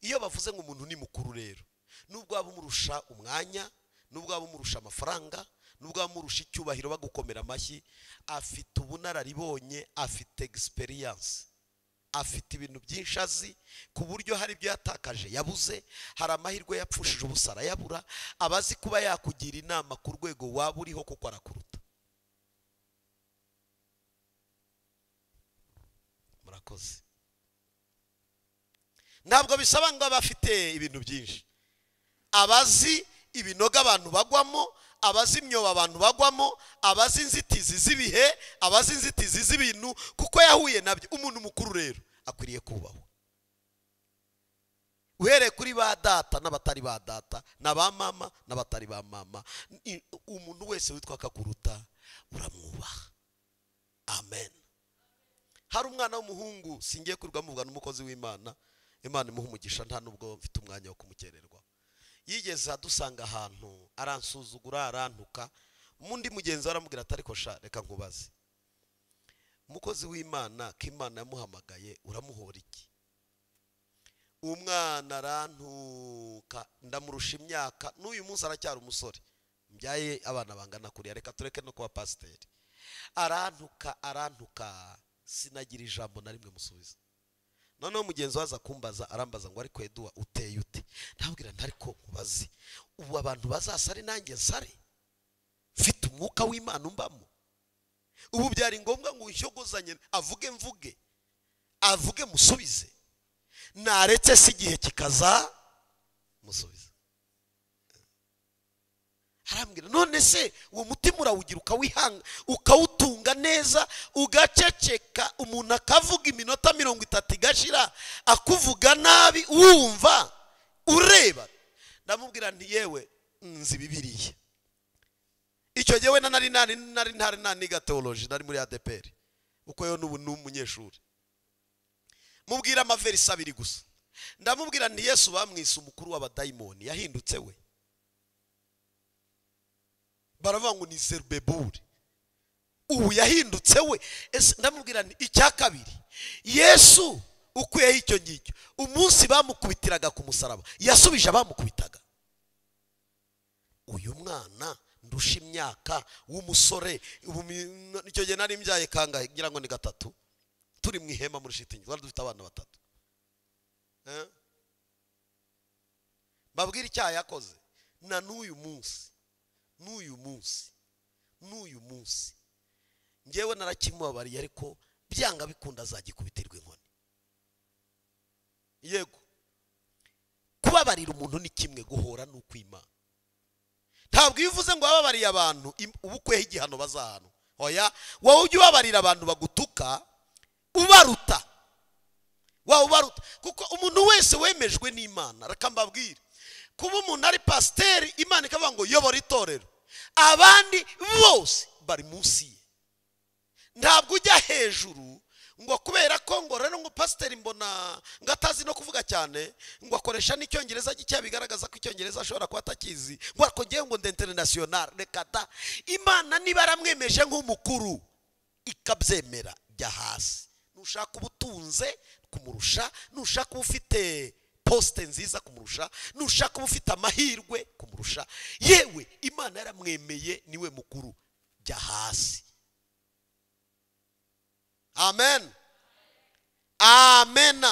Iyo bavuze ngo umuntu ni mukuru rero, nubwo waba umurusha umwanya, nubwo waba umurusha amafaranga, nubwo waba umurusha icyubahiro bagukomera amashyi, afite ubunararibonye, afite experience, afite ibintu byinshi azi, ku buryo hari ibyo yatakaje yabuze, hari amahirwe yapfushije ubusa arayabura, abazi kuba yakugira inama ku rwego waba uriho kuko arakuruta. Murakoze. Ntabwo bisaba ngo abafite ibintu byinshi, abazi ibinoga abantu bagwamo, abazi imyobo abantu bagwamo, abazi inzitizi z'ibihe, abazi inzitizi z'ibintu, kuko yahuye nabyo. Umuntu mukuru rero akwiriye kubahwa, uhereye kuri ba data n'abatari ba data, na ba mama n'abatari ba mama. Umuntu wese witwa akakuruta uramwubaha. Amen. Hari umwana w'umuhungu singiye kurirwa muvuga n'umukozi w'Imana, Imana imuha umugisha, nta nubwo mfite umwanya wo kumukererwa. Yigeze adusanga ahantu aransuzugura, arantuka. Mundi mugenzi aramubwira ati ariko sha reka nkubaze, umukozi w'Imana ko Imana yamuhamagaye uramuhora iki? Umwana arantuka, ndamurusha imyaka, n'uyu munsi aracyari umusore, mbyaye abana bangana kuriya, reka tureke no kuba pasiteri. Arantuka arantuka, sinagira ijambo na rimwe musubiza. Noneho mugenzi waza kumbaza, arambaza ngo ariko Eduwa uteye ute? Ndabwira nti ariko nkubaze, ubu abantu bazasare nanjye nsare, mfite umwuka w'Imana umbamo? Ubu byari ngombwa ngo unshyogozanye, avuge mvuge, avuge musubize? Naretse si igihe kikaza musubiza. Arambwira none se uwo mutima urawugira ukawihanga, ukawutunga neza, ugaceceka, umuntu akavuga iminota 30 igashira akuvuga nabi, wumva ureba. Ndamubwira nti yewe nzi Bibiliya, Icyo gihe we nari nari nari ntari naniga theology, nari muri ADPR, uko yo n'ubu ni umunyeshuri. Mubwira amaverisi abiri gusa. Ndamubwira nti Yesu bamwise umukuru w'abadayimoni, yahindutse we. Baravuga ngo ni Zerubebuli, ubu yahindutse we. Ese ndamubwira nti icya kabiri, Yesu ukuyeho icyo ngicyo, umunsi bamukubitiraga ku musaraba yasubije abamukubitaga. Uyu mwana ndusha imyaka w'umusore, icyo gihe nari mbyaye kangahe, ngira ngo ni 3, turi mu ihema muri shitingi, twari dufite abana 3. Babwira icyaha yakoze na n'uyu munsi, n'uyu munsi, n'uyu munsi ngewe narakimubabariye, ariko byanga bikunda azagikubitirwa inkoni. Yego, kubabarira umuntu ni kimwe, guhora ni ukwimana. Ntabwo iyo uvuze ngo wababariye abantu ubukweho igihano bazahanwa. Oya, wowe ujye ubabarira abantu bagutuka ubaruta, wowe ubaruta, kuko umuntu wese wemejwe n'Imana. Reka mbabwire, kuba umuntu ari pasiteri Imana ikavuga ngo yobora itorero, abandi bose bari munsi ye. Ntabwo ujya hejuru ngo kubera ko ngo rero ngo pasiteri mbona ngo atazi no kuvuga cyane, ngo akoresha n'icyongereza gike bigaragaza ko icyongereza ashobora kuba atakizi, ngo ariko ngewe ngo ndi international. Reka da, Imana niba yaramwemeje nk'umukuru ikabyemera, jya hasi. Nushaka ubutunze kumurusha, nushaka ufite poste nziza kumurusha, nushaka ufite amahirwe kumurusha, yewe Imana yaramwemeye niwe mukuru, jya hasi. Amen. Amen.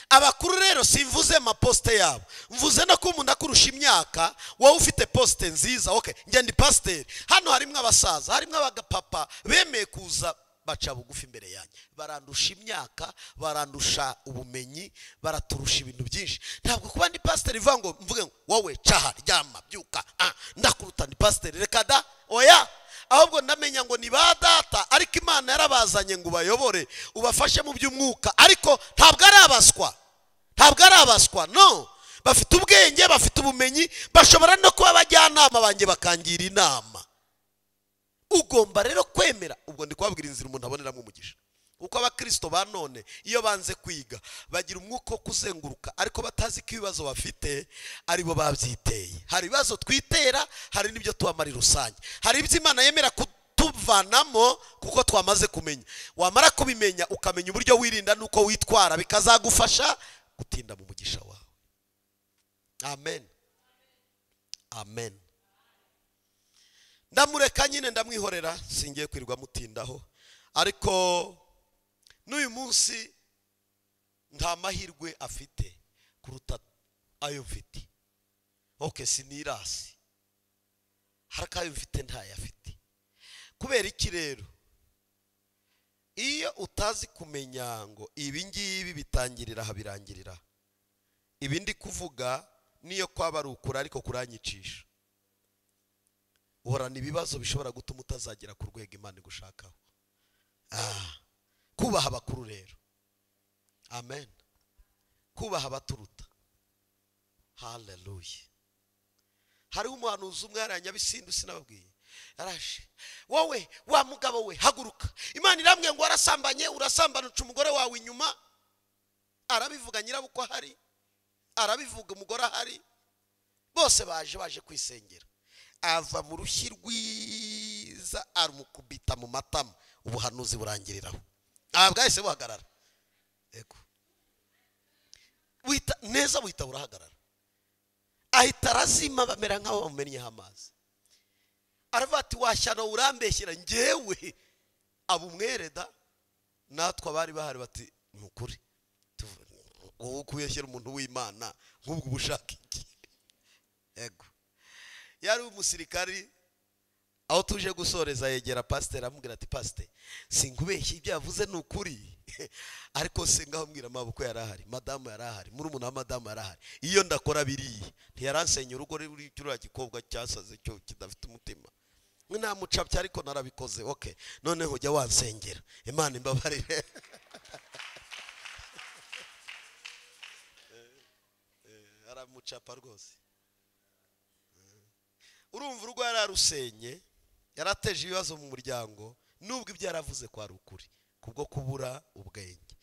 Abakuru rero simvuze maposte yabo, mvuze no ko umuntu akurusha imyaka, wowe ufite poste nziza. Okay, njye ndi pasteur, hano harimo abasaza, harimo abagapapa bemeye kuza baca bugufi imbere yanjye, barandusha imyaka, barandusha ubumenyi, baraturusha ibintu byinshi. Ntabwo kuba ndi pasteur ivuga ngo mvuge ngo wowe caha ryama byuka, ndakuruta ndi pasteur, reka da, oya. Ahubwo ndamenya ngo ni ba data, ariko Imana yarabazanye ngo ubayobore, ubafashe mu by'umwuka, ariko ntabwo ari abaswa, ntabwo ari abaswa, no, bafite ubwenge, bafite ubumenyi, bashobora no kuba abajyanama banjye bakangira inama. Ugomba rero kwemera. Ubwo ndi kubabwira inzira umuntu aboneramo umugisha, kuko abakristo ba none iyo banze kwiga bagira umwuka wo kuzenguruka, ariko batazi ko ibibazo bafite aribo babyiteye. Hari ibibazo twitera, hari n'ibyo tuba muri rusange, hari ibyo Imana yemera kutuvanamo kuko twamaze kumenya. Wamara kubimenya ukamenya uburyo wirinda nuko witwara, bikazagufasha gutinda mu mugisha wawe. Amen. Amen. Ndamureka nyine, ndamwihorera, singiye kwirirwa mutindaho, ariko n'uyu munsi nta mahirwe afite kuruta ayo mfite. Okay, sinirasi, haraka ayo mfite ntayo afite. Kubera iki rero? Iyo utazi kumenya ngo ibi ngibi bitangirira aha birangirira, ibi ndi kuvuga niyo kwaba ari ukuri ariko kuranyicisha, uhorana ibibazo bishobora gutuma utazagera ku rwego Imana igushakaho. Kubaha abakuru rero. Amen. Kubaha abaturuta. Haleluya. Hariho umuhanuzi umwe hariya Nyabisindu, sinababwiye, yaraje, wowe wa mugabo we haguruka, Imana irambwiye ngo warasambanye, urasambana uca umugore wawe inyuma. Arabivuga nyirabukwe ahari, arabivuga umugore ahari, bose baje kwisengera. Ava mu rushyi rwiza arumukubita mu matama, ubuhanuzi burangiriraho. Bwahise buhagarara. Yego, wita neza, wita burahagarara, ahita arazima, bamera nk'aho bamumennyeho amazi. Aravuga ati washyano urambeshyira njyewe abumwereda. Natwe abari bahari bati ni ukuri, wowe kubeshyira umuntu w'Imana nk'ubwo ubushaka iki? Yego, yari umusirikari. Aho tuje gusoreza yegera pasiteri amubwira ati pasiteri, sinkubeshye ibyo yavuze ni ukuri, ariko se ngaho mbwira amaboko yari ahari, madamu yari ahari, murumuna wa madamu yari ahari, iyo ndakora biriya ntiyaransenya urugo ruri kiriya gikobwa cyasaze cyo kidafite umutima, namucapye ariko narabikoze. Okay, noneho jya wansengera Imana imbabarire. Aramucapa rwose. Urumva urugo yararusenye, yarateje ibibazo mu muryango, nubwo ibyo yaravuze ko ari ukuri kubwo kubura ubwenge.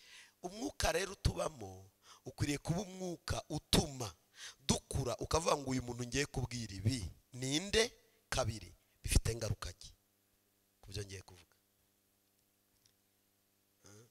Umwuka rero utubamo ukwiriye kuba umwuka utuma dukura, ukavuga ngo uyu muntu ngiye kubwira ibi ninde, kabiri bifite ingaruka ki kubyo ngiye kuvuga.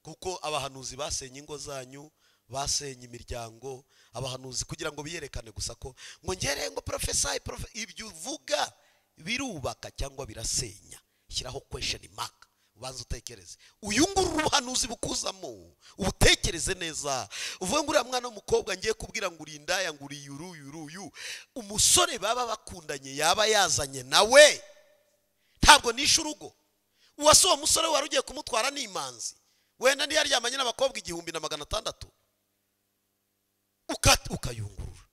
Kuko abahanuzi basenye ingo zanyu, basenye imiryango, abahanuzi kugira ngo biyerekane gusa ko ngo ngere ngo prophesy ibyo uvuga birubaka cyangwa birasenya. Shyiraho question mark, ubanza utekereze. Uyu nguru ubuhanuzi bukuzamo, ubutekereze neza. Uvuge ngo uriya mwana w'umukobwa ngiye kubwira ngo uri indaya, ngo uri yuru, umusore baba bakundanye yaba yazanye nawe, ntabwo nishe urugo. Uwase uwo musore wari ugiye kumutwara ni imanzi, wenda ntiyaryamanye n'abakobwa 1600, ukayungurura.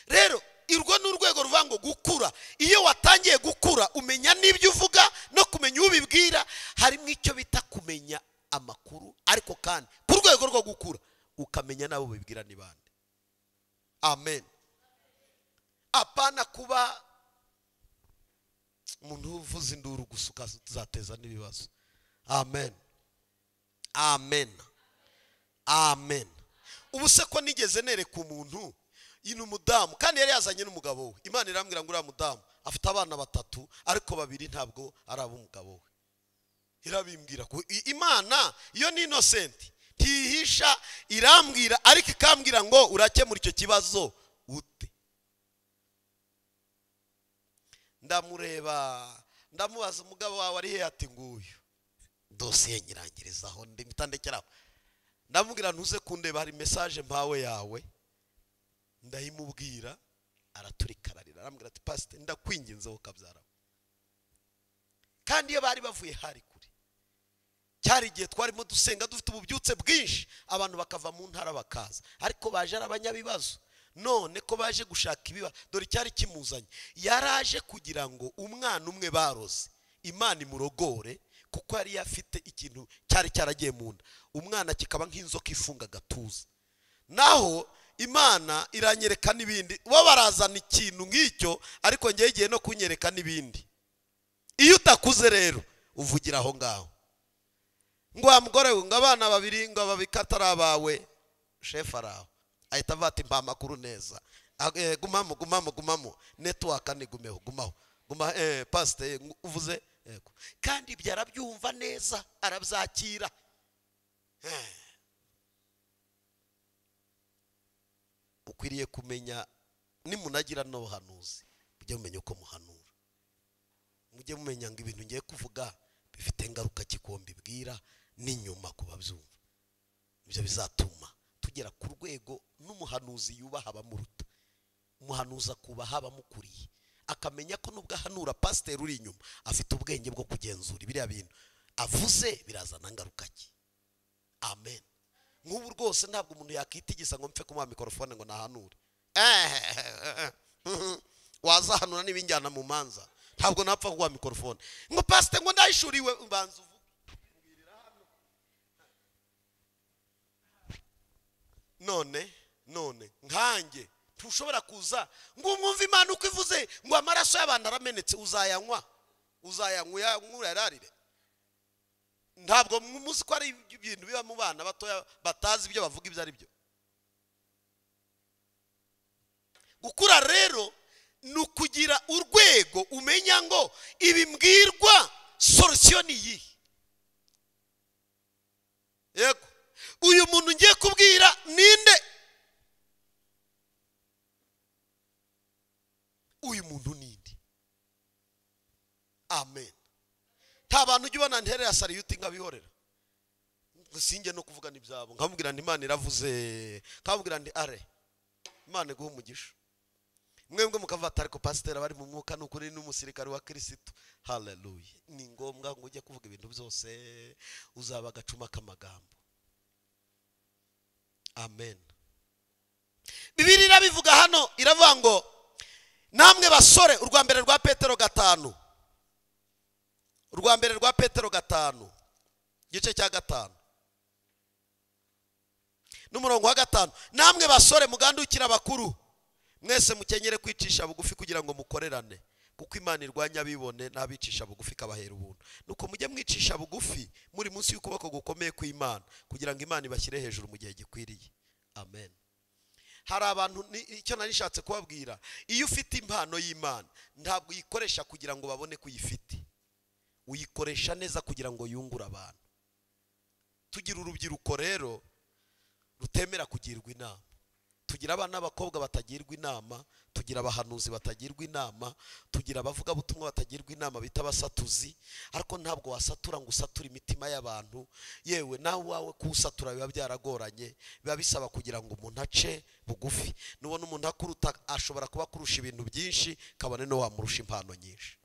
Rero irwo ni urwego ruvuga ngo gukura. Iyo watangiye gukura umenya n'ibyo uvuga no kumenya ubibwira. Harimo icyo bita kumenya amakuru, ariko kandi ku rwego rwo gukura ukamenya nabo ubibwira ni bande. Amen. Apana kuba umuntu uvuza induru gusa ukazateza n'ibibazo. Amen. Amen. Amen. Ubu se ko nigeze nereka umuntu ino umudamu, kandi yari yazanye n'umugabo we. Imana irambwira ngo uriya mudamu afite abana 3, ariko 2 ntabwo ari ab'umugabo we. Irabimbwira ko Imana iyo ni innocent, ntihisha, irambwira, ariko ikambwira ngo urakemura icyo kibazo ute. Ndamureba, ndamubaza umugabo wawe ari he, ati nguyu. Dosiye nyirangirizaho ndimutandekeraho. Ndamubwira ntuze kundeba, hari message mpawe yawe. Ndayimubwira, araturikararira, arambwira ati pastor ndakwinginze ukabyara. Kandi iyo bari bavuye hari kure, cyari igihe twarimo dusenga dufite ububyutse bwinshi, abantu bakava mu ntara bakaza, ariko baje ari abanyabibazo. None ko baje gushaka ibiba, dore cyari kimuzanye, yaraje kugira ngo umwana umwe baroze Imana imurogore, kuko yari yafite ikintu cyari cyaragiye mu nda, umwana kikaba nk'inzoka ifunga gatuza. Naho Imana iranyereka n'ibindi, bo barazana ikintu nk'icyo, ariko ngiye igihe no kunyereka n'ibindi. Iyo utakuze rero uvugira aho ngaho ngo wa mugore we, ngo abana 2 ngo babikatari abawe, chef araho ahita avuga ati mpa amakuru neza, gumamo gumamo gumamo, network nigumeho, gumaho guma, pastor uvuze yego. Kandi ibyo arabyumva neza, arabyakira. Ukwiriye kumenya nimunagira n'ubuhanuzi, mujye mumenya uko muhanura, mujye mumenya ngo ibintu ngiye kuvuga bifite ingaruka kikombe bwira n'inyuma kubabyumva. Ibyo bizatuma tugera ku rwego n'umuhanuzi yubaha abamuruta, umuhanuzi akubaha abamukuriye, akamenya ko nubwo ahanura pasiteri uri inyuma afite ubwenge bwo kugenzura biriya bintu avuze birazana ingaruka ki. Amen. Nk'ubu rwose ntabwo umuntu yakitigisa ngo mpfe kumuha mikorofone ngo nahanure. Wazahanura n'ibinjyana mu manza, ntabwo napfa kuguha mikorofone ngo pasiteri ngo ndayishuriwe, mbanza uvuge. None nkanjye ntushobora kuza ngo umwumve Imana uko ivuze ngo amaraso y'abantu aramenetse, uzayanywa uyararire. Ntabwo muzi ko ari ibintu biba mu bana batoya batazi ibyo bavuga ibyo ari byo. Gukura rero ni ukugira urwego umenya ngo ibi mbwirwa solution ni iyi. Yego, uyu muntu ngiye kubwira ninde? Uyu muntu ninde? Amen. Nta bantu ujya ubona nterera sariyuti nkabihorera, sinjye no kuvuga n'ibyabo, nkamubwira nti Imana iravuze, nkamubwira nti are Imana iguhe umugisha. Mwebwe mukavata ariko pasiteri bari mu mwuka n'ukuri n'umusirikare wa Kristo. Haleluya. Ni ngombwa ngo ujye kuvuga ibintu byose, uzaba agacuma k'amagambo. Amen. Bibiliya irabivuga hano, iravuga ngo namwe basore, urwa mbere rwa Petero 5, urwa mbere rwa Petero 5 igice cya 5 n'umurongo wa 5, namwe basore mugandukira abakuru, mwese mukenyere kwicisha bugufi kugira ngo mukorerane, Kuko Imana irwanya abibone n'abicisha bugufi ikabahera ubuntu. Nuko mujye mwicisha bugufi muri munsi y'ukuboko gukomeye kw'Imana, kugira ngo Imana ibashyire hejuru mu gihe gikwiriye. Amen. Hari abantu, icyo nari nishatse kubabwira, iyo ufite impano y'Imana ntabwo uyikoresha kugira ngo babone ko uyifite, uyikoresha neza kugira ngo yungure abantu. Tugira urubyiruko rero rutemera kugirwa inama, tugira abana b'abakobwa batagirwa inama, tugira abahanuzi batagirwa inama, tugira abavugabutumwa batagirwa inama bita abasatuzi. Ariko ntabwo wasatura ngo usature imitima y'abantu, yewe nawe wawe kuwusatura biba byaragoranye, biba bisaba kugira ngo umuntu ace bugufi. Nubona umuntu akuruta ashobora kuba akurusha ibintu byinshi, kabone no wamurusha impano nyinshi.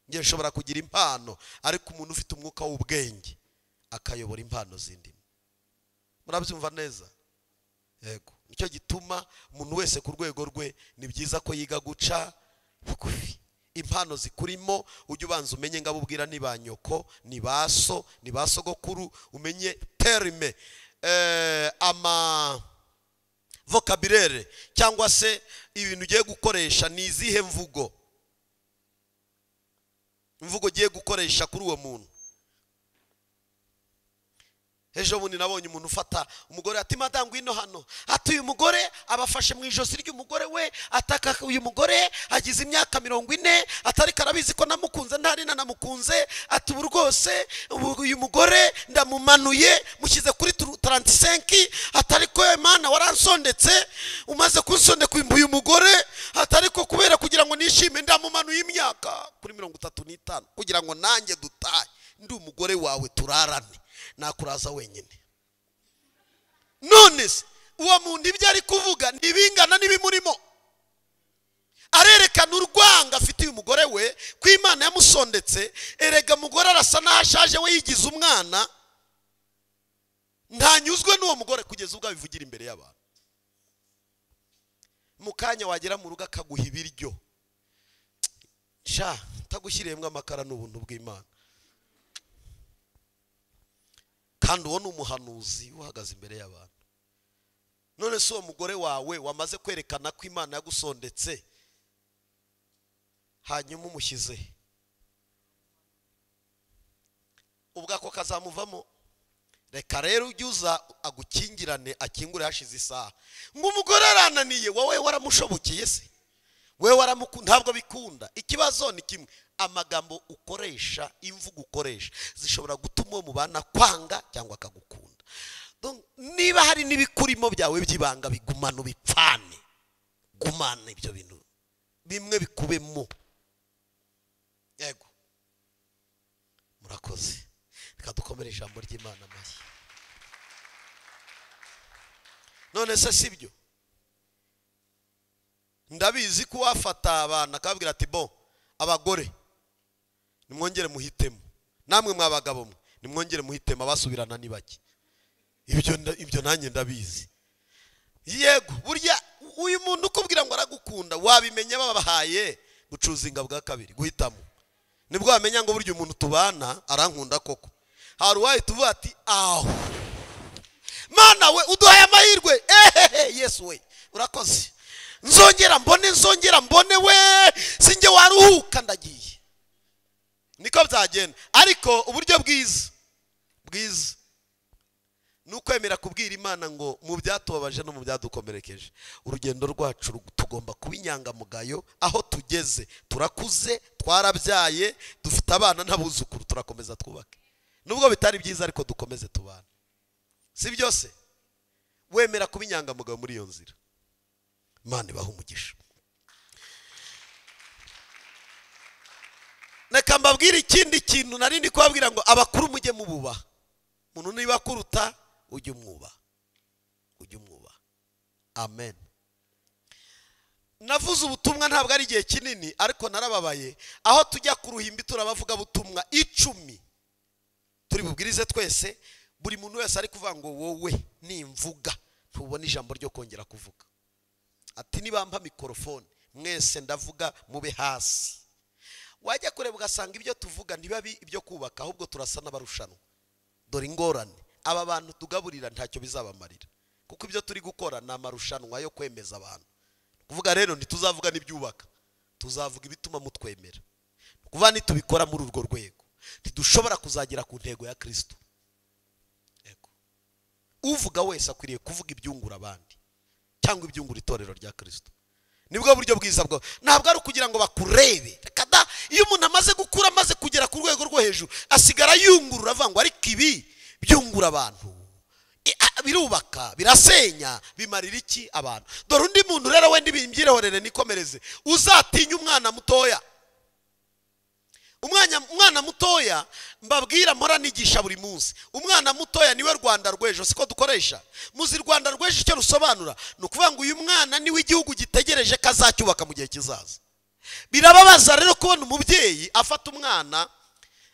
Ngiye nshobora kugira impano, ariko umuntu ufite umwuka w'ubwenge akayobora impano z'indimi. Murabyumva neza? Yego. Nicyo gituma umuntu wese ku rwego rwe ni byiza ko yiga guca bugufi. Impano zikurimo ujye ubanza umenye ngabo ubwira ni ba nyoko, ni ba so, ni ba sogokuru, umenye terme, ama vocabulaire cyangwa se ibintu ugiye gukoresha ni izihe mvugo, imvugo ugiye gukoresha kuri uwo muntu. Ejo bundi nabonye umuntu ufata umugore ati madamu ngwino hano, ati uyu mugore abafashe mu ijosi ry'umugore we, ataka uyu mugore agize imyaka 40, atari karabizi ko namukunze ntari nanamukunze, ati ubu rwose uyu mugore ndamumanuye mushyize kuri 35, atari ko Imana waransondetse, umaze kunsondeka uyu mugore, atari ko kubera kugira ngo nishime ndamumanuye imyaka kuri 35 kugira ngo nanjye dutahe, ndi umugore wawe turarane, nakuraza wenyine. None se uwo muntu ibyo ari kuvuga ntibingana n'ibimurimo? Arerekana urwanga afitiye umugore we ko Imana yamusondetse. Erega mugore arasa n'ashaje, we yigize umwana, ntanyuzwe n'uwo mugore kugeza ubwo abivugira imbere y'abantu. Mu kanya wagera mu rugo akaguha ibiryo, sha tagushyiriyemo amakara n'ubuntu bw'Imana. Kandi uwo ni umuhanuzi uhagaze imbere y'abantu. None se uwo mugore wawe wamaze kwerekana ko Imana yagusondetse, hanyuma umushyize ubwo ako kazamuvamo? Reka rero ujye uza agukingirane, akingure hashize isaha. Ngo umugore arananiye, wowe waramushobokeye se? Wewe waramukunda? Ntabwo bikunda. Ikibazo ni kimwe, amagambo ukoresha, imvugo ukoresha zishobora gutuma uwo mubana kwanga cyangwa akagukunda. Niba hari n'ibikurimo byawe by'ibanga, bigumana ubipfane, gumana ibyo bintu bimwe bikubemo. Yego, murakoze. Reka dukomere ijambo ry'Imana amashyi. None se sibyo? Ndabizi ko wafata abana akababwira ati bon, abagore nimwongere muhitemo, namwe mwabagabo mwe nimwongere muhitemo, abasubirana ni bake. Ibyo nanjye ndabizi. Yego, burya uyu muntu ukubwira ngo aragukunda wabimenya babahaye gucuzinga bwa kabiri, guhitamo. Nibwo wamenya ngo burya umuntu tubana arankunda koko. Hari uwahita uvuga ati aho Mana we uduhaye amahirwe, ehehe Yesu we urakoze, nzongera mbone, nzongera mbone we, sinjye waruhuka ndagiye. Niko byagenda. Ariko uburyo bwiza bwiza ni ukwemera kubwira Imana ngo mu byatubabaje no mu byadukomerekeje, urugendo rwacu tugomba kuba inyangamugayo. Aho tugeze turakuze, twarabyaye, dufite abana n'abuzukuru, turakomeza twubake. Nubwo bitari byiza ariko dukomeze tubana. Si byose? Wemera kuba inyangamugayo muri iyo nzira. Imana ibahe umugisha. Reka mbabwire ikindi kintu nari ndi kubabwira ngo abakuru mujye mububaha. Umuntu niba akuruta ujye umwubaha, ujye umwubaha. Amen. Navuze ubutumwa ntabwo ari igihe kinini, ariko narababaye. Aho tujya ku ruhimbi turabavuga butumwa 10 turi bubwirize twese, buri muntu wese ari kuvuga ngo wowe nimvuga ntubona ijambo ryo kongera kuvuga. Ati nibampa mikrofone mwese ndavuga mube hasi. Wajya kureba ugasanga ibyo tuvuga ntibabi ibyo kubaka, ahubwo turasa n'abarushanwa. Dore ingorane aba bantu tugaburira ntacyo bizabamarira, kuko ibyo turi gukora ni amarushanwa yo kwemeza abantu. Kuvuga rero ntituzavuga n'ibyubaka, Tuzavuga ibituma mutwemera. Kuva nitubikora muri urwo rwego, ntidushobora kuzagera ku ntego ya Kristo. Yego. Uvuga wese akwiriye kuvuga ibyungura abandi cyangwa ibyungura itorero rya Kristo. Nibwo buryo bwiza bwo. Ntabwo ari ukugira ngo bakurebe. Kada iyo umuntu amaze gukura, amaze kugera ku rwego rwo hejuru, asigara yungurura avuga ngo ariko ibi byungura abantu, birubaka, birasenya, bimarira iki abantu. Dore undi muntu rero wenda ibimbyirehorere nikomereze, uzatinya umwana mutoya. Umwana mutoya mbabwira mpora nigisha buri munsi. Umwana mutoya niwe Rwanda rw'ejo, siko dukoresha. Muzi Rwanda rw'ejo icyo rusobanura? Ni ukuvuga ngo uyu mwana niwe igihugu gitegereje kazacyubaka mu gihe kizaza. Birababaza rero kubona umubyeyi afata umwana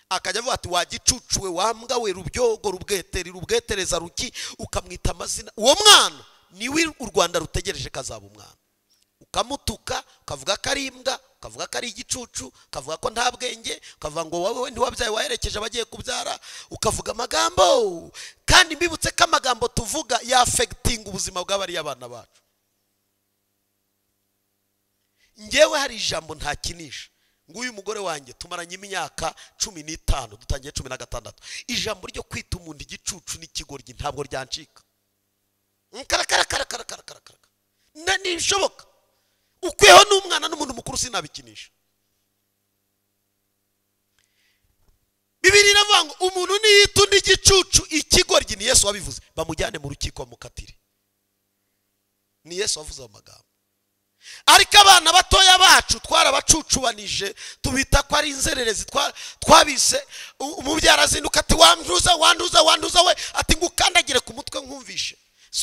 akajya avuga ati wagicucuwe, wambwa we, rubyogo, rubweteri, rubwetereza ruki, ukamwita amazina. Uwo mwana niwe u Rwanda rutegereje kazaba umwana. Ukamutuka, ukavuga ko ari imbwa, ukavuga ko ari igicucu, ukavuga ko nta bwenge, ukavuga ngo wowe ntiwabyaye waherekeje abagiye kubyara, ukavuga amagambo. Kandi mbibutse ko amagambo tuvuga yafectinga ubuzima bw'abariya abana bacu. Ngewe hari ijambo ntakinisha. Nguyu mugore wanjye tumaranye imyaka 15, dutangiye 16. Ijambo ryo kwita umuntu igicucu n'ikigoryi ntabwo ryancika. Nkarakarakarakarakarakara. Ntibishoboka. Ukweho n'umwana n'umuntu mukuru sinabikinisha. Bibiri iravuga ngo umuntu niyita undi igicucu ikigoryi, ni Yesu wabivuze, bamujyane mu rukiko mukatire. Ni Yesu wavuze amagambo. Ariko abana batoya bacu twarabacucubanije, tubita ko ari inzererezi, twabise umubyara azinduka ati wanduza wanduza wanduza we, ati ngukandagire ku mutwe nkumvishe.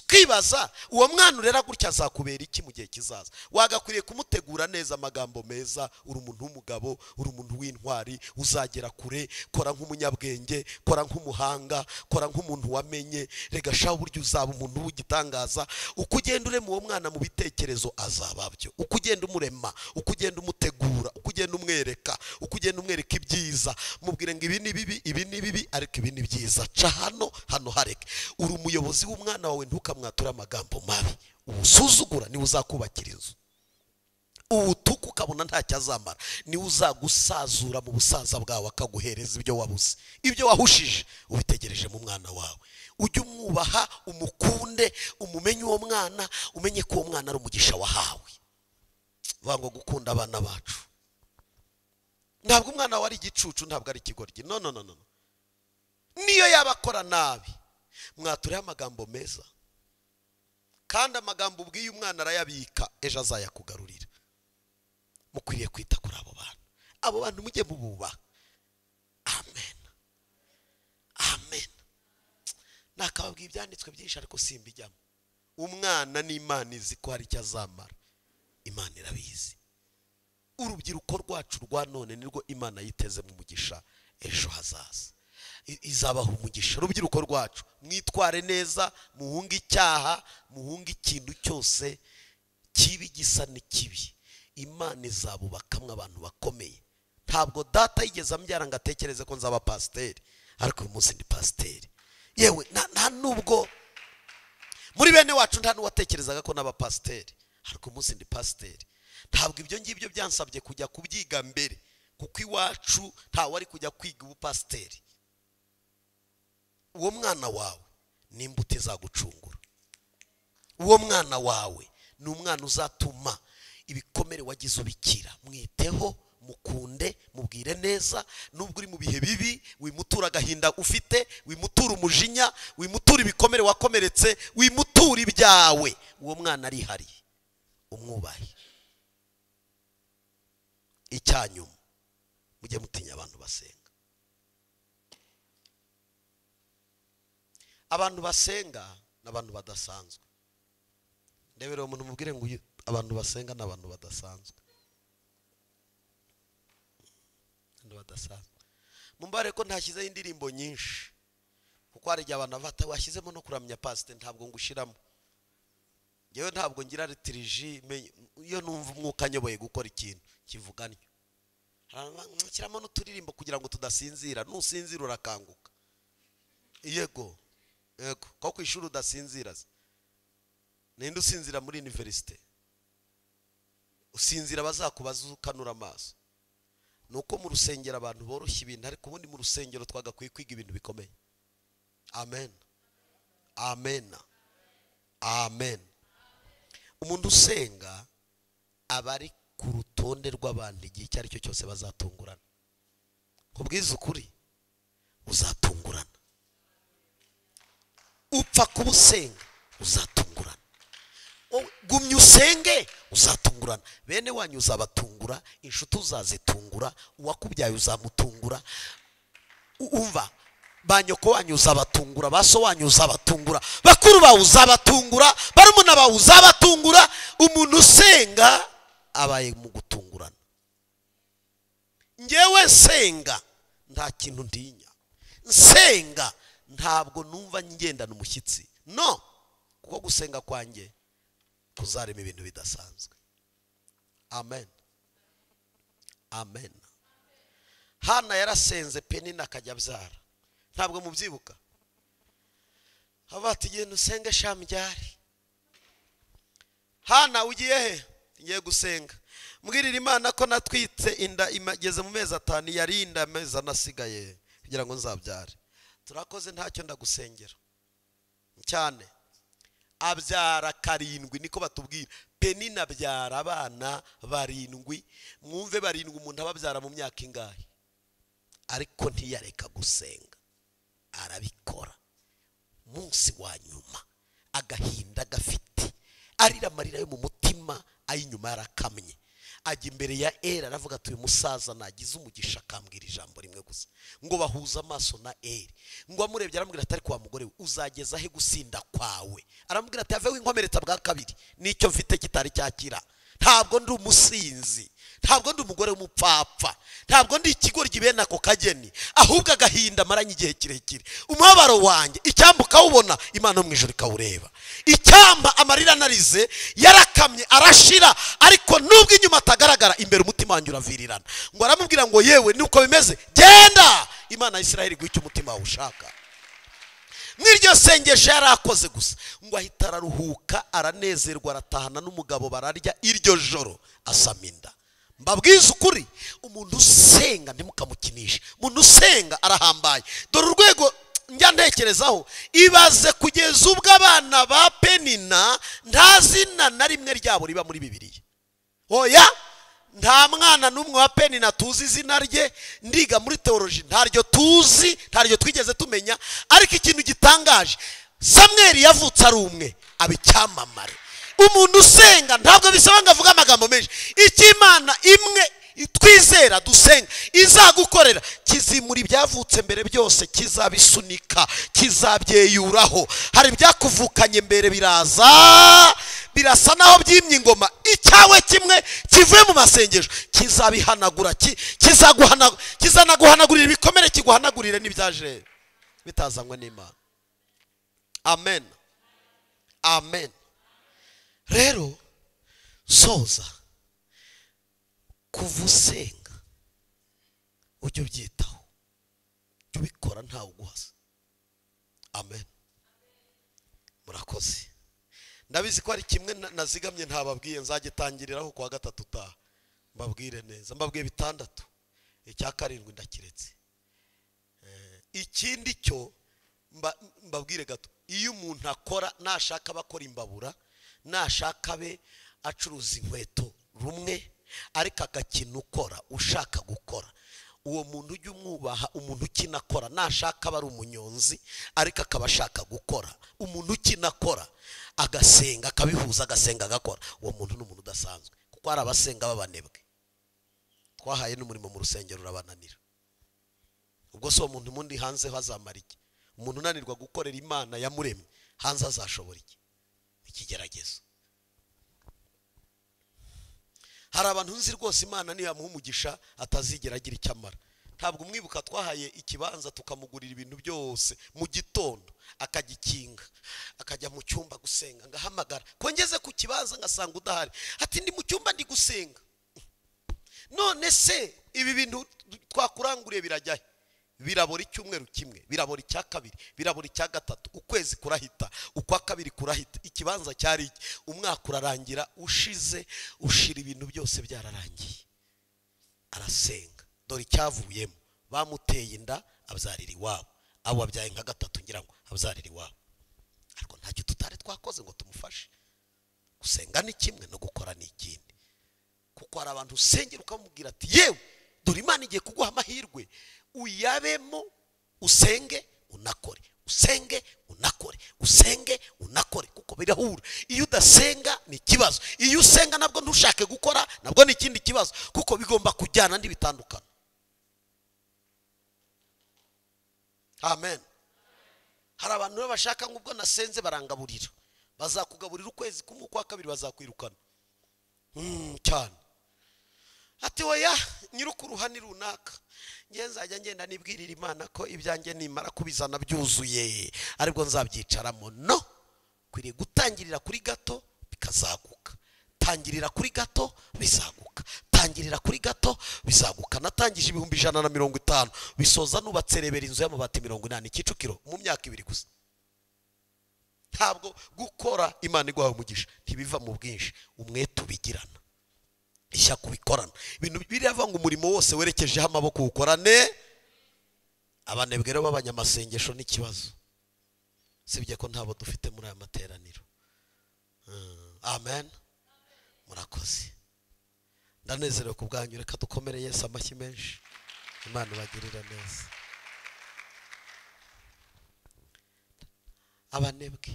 Twibaza uwo mwana urera gutya azakubera iki mu gihe kizaza? Wagakwiriye kumutegura neza, amagambo meza, uri umuntu w'umugabo, uri umuntu w'intwari, uzagera kure, kora nk'umunyabwenge, kora nk'umuhanga, kora nk'umuntu wamenye, rega sha uburyo uzaba umuntu w'igitangaza. Uko ugenda urema uwo mwana mu bitekerezo azaba byo. Uko ugenda umurema, uko ugenda umutegura, uko ugenda umwereka, uko ugenda umwereka ibyiza, mubwire ngo ibi ni bibi, ibi ni bibi, ariko ibi ni byiza, ca hano, hano hareke. Uri umuyobozi w'umwana wawe, ntukamwatura amagambo mabi. Ubusuzugura niwe uzakubakira inzu. Ubutuku ukabona ntacyo azamara, niwe uzagusazura mu busaza bwawe akaguhereza ibyo wabuze, ibyo wahushije ubitegereje mu mwana wawe. Ujye umwubaha, umukunde, umumenye uwo mwana, umenye ko uwo mwana ari umugisha wahawe. Vuga ngo gukunda abana bacu. Ntabwo umwana wawe ari igicucu, ntabwo ari ikigoryi. No no no no. Niyo yabakora nabi, mwatureho amagambo meza. Kandi amagambo ubwiye umwana arayabika, ejo azayakugarurira. Mukwiriye kwita kuri abo bantu. Abo bantu mujye mububaha. Amen. Amen. Nakababwiye ibyanditswe byinshi ariko simbijyamo. Umwana n'Imana izi ko hari icyo azamara. Imana irabizi. Urubyiruko rwacu rwa none nirwo Imana yiteze mu mugisha ejo hazaza. Izabaha umugisha. Urubyiruko rwacu mwitware neza, muhunge icyaha, muhunge ikintu cyose kibi gisa n'ikibi. Imana izabubakamwe abantu bakomeye. Ntabwo data yigeze ambyara ngo atekereze ko nzaba pasiteri, ariko uyu munsi ndi pasiteri. Yewe nta nubwo muri bene wacu nta n'uwatekerezaga ko naba pasiteri, ariko uyu munsi ndi pasiteri. Ntabwo ibyo ngibyo byansabye kujya kubyiga mbere, kuko iwacu ntawe ari kujya kwiga ubupasiteri. Uwo mwana wawe ni imbuto izagucungura. Uwo mwana wawe ni umwana uzatuma ibikomere wagize ubikira. Mwiteho, mukunde, mubwire neza. Nubwo uri mu bihe bibi, wimutura agahinda ufite, wimutura umujinya, wimutura ibikomere wakomeretse, wimutura ibyawe. Uwo mwana arihariye, umwubahe. Icyanyuma, mujye mutinya abantu basenga. Abantu basenga n'abantu badasanzwe. Ndebere umuntu mubwire ngo abantu basenga n'abantu badasanzwe. Abantu badasanzwe. Mumbare ko ntashyizeho indirimbo nyinshi, kuko hari igihe abantu bata washyizemo no kuramya pastor, ntabwo ngushiramo. Ngewe ntabwo ngira liturgie, iyo numva umwuka nyoboye gukora ikintu kivuganywe. Nshyiramo n'uturirimbo kugira ngo tudasinzira. Nusinzira urakanguka. Yego. Yego, ko ku ishuri udasinzira. Ninde usinzira muri universite? Usinzira bazakubaza ukanura amaso. Nuko mu rusengero abantu boroshya ibintu, ariko ubundi mu rusengero twagakwiye kwiga ibintu bikomeye. Amen. Amen. Amen. Umuntu usenga aba ari ku rutonde rw'abantu igihe icyo ari cyo cyose bazatungurana. Kubwiza ukuri uzatungurana. Upfa kuba usenga uzatungurana. Gumya usenge uzatungurana. Bene wanyu uzabatungura, inshuti uzazitungura, uwakubyaye uzamutungura. Umva, banyoko wanyu uzabatungura, baso wanyu uzabatungura, bakuru bawe uzabatungura, barumuna bawe uzabatungura. Umuntu usenga abaye mu gutungurana. Ngewe nsenga nta kintu ntinya. Nsenga ntabwo numva ngendana umushyitsi. No, kuko gusenga kwanjye kuzarema ibintu bidasanzwe. Amen. Amen. Hana yarasenze Penina akajya abyara. Ntabwo mubyibuka. Haba ati genda usenge shambyari. Hana ugiye he? Ngiye gusenga. Mbwirira Imana ko natwitse inda imageze mu mezi 5, yari inda amezi anasigaye kugira ngo nzabyare. Turakoze ntacyo ndagusengera. Cyane. Abyara 7 niko batubwira. Penina abyara abana 7. Mwumve 7 umuntu ababyara mu myaka ingahe? Ariko ntiyareka gusenga. Arabikora. Munsi wa nyuma agahinda gafite, arira amarira yo mu mutima, ayinyuma yarakamye. Ajya imbere ya Eli aravuga ati uyu musaza nagize umugisha akambwira ijambo rimwe gusa. Ngo bahuza amaso na Eli. Ngo amurebye aramubwira ati ariko wa mugore we uzageza he gusinda kwawe? Aramubwira ati ave winkomeretsa bwa kabiri, nicyo mfite kitari cyakira. Ntabwo ndi umusinzi, ntabwo ndi umugore w'umupfapfa, ntabwo ndi ikigoryi bene ako kageni, ahubwo agahinda maranye igihe kirekire. Umubabaro wanjye icyampa ukawubona, Imana mu ijuru ikawureba. Icyampa amarira narize yarakamye arashira, ariko nubwo inyuma atagaragara, imbere umutima wanjye uravirirana. Ngo aramubwira ngo yewe nuko bimeze, genda Imana ya Isiraheli iguhe icyo umutima wawe ushaka. Mwiryo sengesho yarakoze gusa, ngo ahita araruhuka aranezerwa, aratahana n'umugabo bararya iryo joro asama inda. Mbabwiza ukuri, umuntu usenga ntimukamukinishe. Umuntu usenga arahambaye. Dore urwego njya ntekerezaho, ibaze kugeza ubwo abana ba Penina nta zina na rimwe ryabo riba muri Bibiliya. Oya, nta mwana n'umwe wa Penina tuzi izina rye. Ndiga muri theology ntaryo tuzi, ntaryo twigeze tumenya. Ariko ikintu gitangaje, Samweli yavutse ari umwe aba icyamamare. Umuntu usenga ntabwo bisaba ngo avuge amagambo menshi. Icyo Imana imwe twizera dusenga izagukorera kizimura ibyavutse mbere byose, kizabisunika, kizabyeyuraho. Hari ibyakuvukanye mbere biraza birasa naho byimye ingoma. Icyawe kimwe kivuye mu masengesho kizabihanagura, kizanaguhanagurira ibikomere, kiguhanagurire n'ibyaje bitazanywe n'Imana. Amen. Amen. Rero soza kuva usenga ujye ubyitaho, ujye ubikora ntawe uguhasa. Amen. Murakoze. Ndabizi ko ari kimwe nazigamye ntababwiye, nzagitangiriraho kuwa gatatu utaha mbabwire neza. Mbabwiye 6, icya 7 ndakiretse. Ikindi cyo mbabwire gato, iyo umuntu akora nashaka bakora imbabura, nashaka be acuruza inkweto rumwe, ariko agakina ukora ushaka gukora, uwo muntu ujye umwubaha. Umuntu ukinakora nashaka bari umunyonzi ariko akaba ashaka gukora, umuntu ukinakora agasenga akabihuza, agasenga agakora, uwo muntu ni umuntu udasanzwe. Kuko hari abasenga babanebwe, twahaye n'umurimo mu rusengero urabananira. Ubwo se uwo muntu mundi hanze hazamara iki? Umuntu unanirwa gukorera Imana yamuremye hanze azashobora iki? Ikigeragezo. Hari abantu nzi rwose Imana niyo yamuha umugisha atazigera agira icyo amara. Ntabwo umwibuka twahaye ikibanza tukamugurira ibintu byose mu gitondo akagikinga, akajya mu cyumba gusenga, ngahamagara ko ngeze ku kibanza ngasanga udahari, ati ndi mu cyumba ndi gusenga. None se ibi bintu twakuranguriye birajya he? Birabora icyumweru kimwe, birabora icya kabiri, birabora icya gatatu, ukwezi kurahita, ukwa kabiri kurahita, ikibanza cyari iki, umwaka urarangira ushize, ushira ibintu byose byararangiye. Arasenga, dore icyavuyemo, bamuteye inda abyarira iwabo, abo abyaye nka gatatu ngira ngo abyarira iwabo. Ariko ntacyo tutari twakoze ngo tumufashe. Gusenga ni kimwe no gukora ni ikindi. Kuko hari abantu usengera ukamubwira ati yewe dore Imana igiye kuguha amahirwe, uyabemo, usenge unakore, usenge unakore, usenge unakore, kuko birahura. Iyo udasenga ni ikibazo, iyo usenga nabwo ntushake gukora nabwo ni ikindi kibazo, kuko bigomba kujyana n'ibitandukana. Amen. Hari abantu bashaka ngo ubwo nasenze barangaburira, bazakugaburira ukwezi kumwe, kwa kabiri bazakwirukana. Cyane. Ati oya nyirukuruha ni runaka, nge nzajya ngenda nibwirira Imana ko ibyanjye nimara kubizana byuzuye aribwo nzabyicaramo. No, kwiriye gutangirira kuri gato bikazaguka, tangirira kuri gato bizaguka, tangirira kuri gato bizaguka. Natangije 150,000 bisoza nubatse rebera inzu y'amabati 80 Kicukiro mu myaka 2 gusa. Ntabwo gukora Imana iguhaye umugisha ntibiva mu bwinshi, umwete ubigirana, ishyaka ubikorana. Ibintu birava ngo umurimo wose werekejeho amaboko ukorane. Abanebwe rero b'abanyamasengesho n'ikibazo, sibye ko ntabo dufite muri aya materaniro. Amen. Murakoze, ndanezerewe ku bwanyu. Reka dukomere Yesu amashyi menshi. Imana ibagirira neza. Abanebwe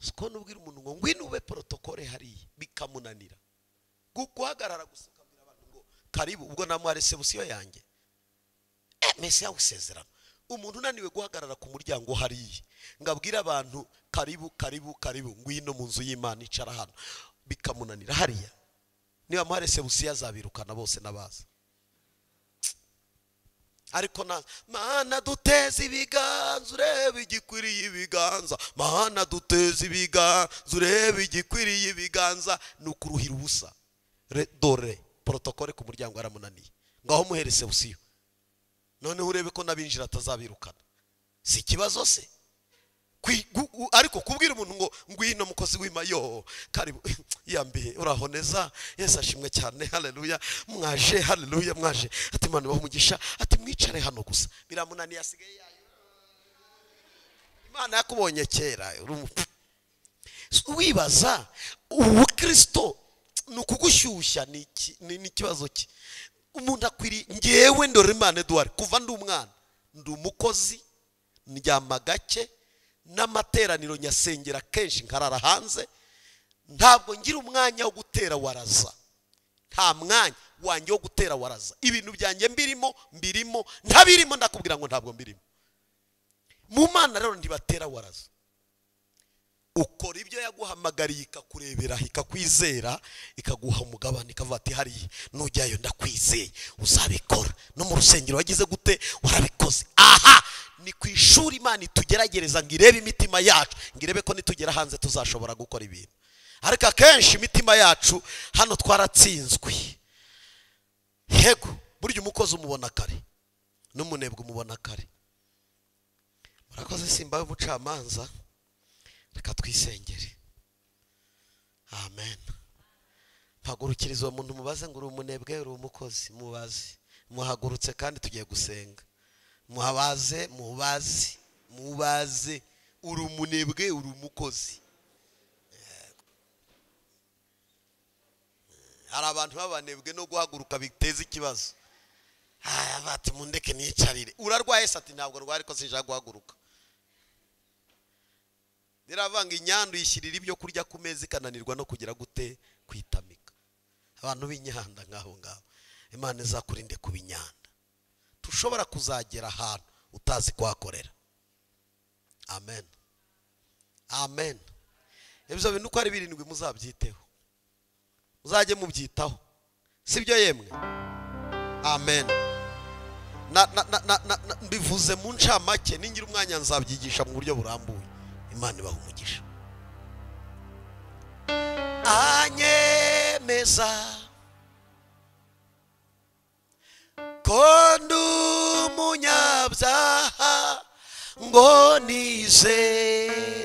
siko nubwira umuntu ngo ngwino ube protocole hariya bikamunanira guhagarara gusa ukabwira abantu ngo karibu, ubwo namuha reception yanjye. Mesi yawe isezerano. Umuntu unaniwe guhagarara ku muryango hariya ngabwira abantu karibu karibu karibu, ngwino mu nzu y'Imana icara hano, bikamunanira hariya, niba muha reception azabirukana bose n'abaza. Ariko na Mana duteze ibiganza urebe igikwiriye ibiganza, Mana duteze ibiganza urebe igikwiriye ibiganza, ni ukuruhira ubusa. Dore protocole ku muryango aramunaniye, ngaho muhe reception, noneho urebe ko nabinjira atazabirukana. Si ikibazo se? Ariko kubwira umuntu ngo ngwino mukozi w'Imana, yo karibu, yambiye uraho neza, Yesu ashimwe cyane, haleluya, mwaje, haleluya, mwaje, ati Imana ibahe umugisha, ati mwicare hano gusa, biramunaniye asigaye yayo. Imana yakubonye kera. Wibaza ubukristo ni ukugushyushya, ni ikibazo ki umuntu akwiriye. Ngewe ndore Imana Edouard, kuva ndi umwana ndi umukozi, ndyama gake, n'amateraniro nyasengera kenshi, nkarara hanze, ntabwo ngira umwanya wo gutera waraza, nta mwanya wanjye wo gutera waraza. Ibintu byanjye mbirimo mbirimo, ntabirimo ndakubwira ngo ntabwo mbirimo. Mu Mana rero ntibatera waraza. Ukora ibyo yaguhamagariye ikakurebera, ikakwizera, ikaguha umugabane, ikavuga ati hariya nujyayo ndakwizeye uzabikora, no mu rusengero wagize gute warabikoze. Aha ni ku ishuri Imana itugeragereza ngo irebe imitima yacu, ngo irebe ko nitugera hanze tuzashobora gukora ibintu. Ariko akenshi imitima yacu hano twaratsinzwe. Yego, burya umukozi umubona kare n'umunebwe umubona kare. Murakoze, simba y'ubucamanza, reka twisengere. Amen. Mpagurukiriza uwo muntu mubaze ngo uri umunebwe uri umukozi, mubaze, muhagurutse kandi tugiye gusenga. Muhabaze, mubaze, mubaze, uri umunebwe uri umukozi. Hari abantu b'abanebwe no guhaguruka biteza ikibazo. Bati mundeke niyicarire. Urarwaye se? Ati ntabwo ndwaye ariko sinshaka guhaguruka. Biravanga inyandu yishyirira ibyo kurya ku meza ikananirwa no kugira gute kwitamika. Abantu b'inyanda ngaho ngaho, Imana izakurinde kuba inyanda. Tushobora kuzagera ahantu utazi kuhakorera. Amen. Amen. Ibyo bintu uko ari 7 muzabyiteho, muzajye mubyitaho, sibyo yemwe? Amen. Mbivuze mu ncamake, ningira umwanya nzabyigisha mu buryo burambuye. Imana ibahe umugisha. Anyemeza ko Ko ndi umunyabyaha ngo nizere.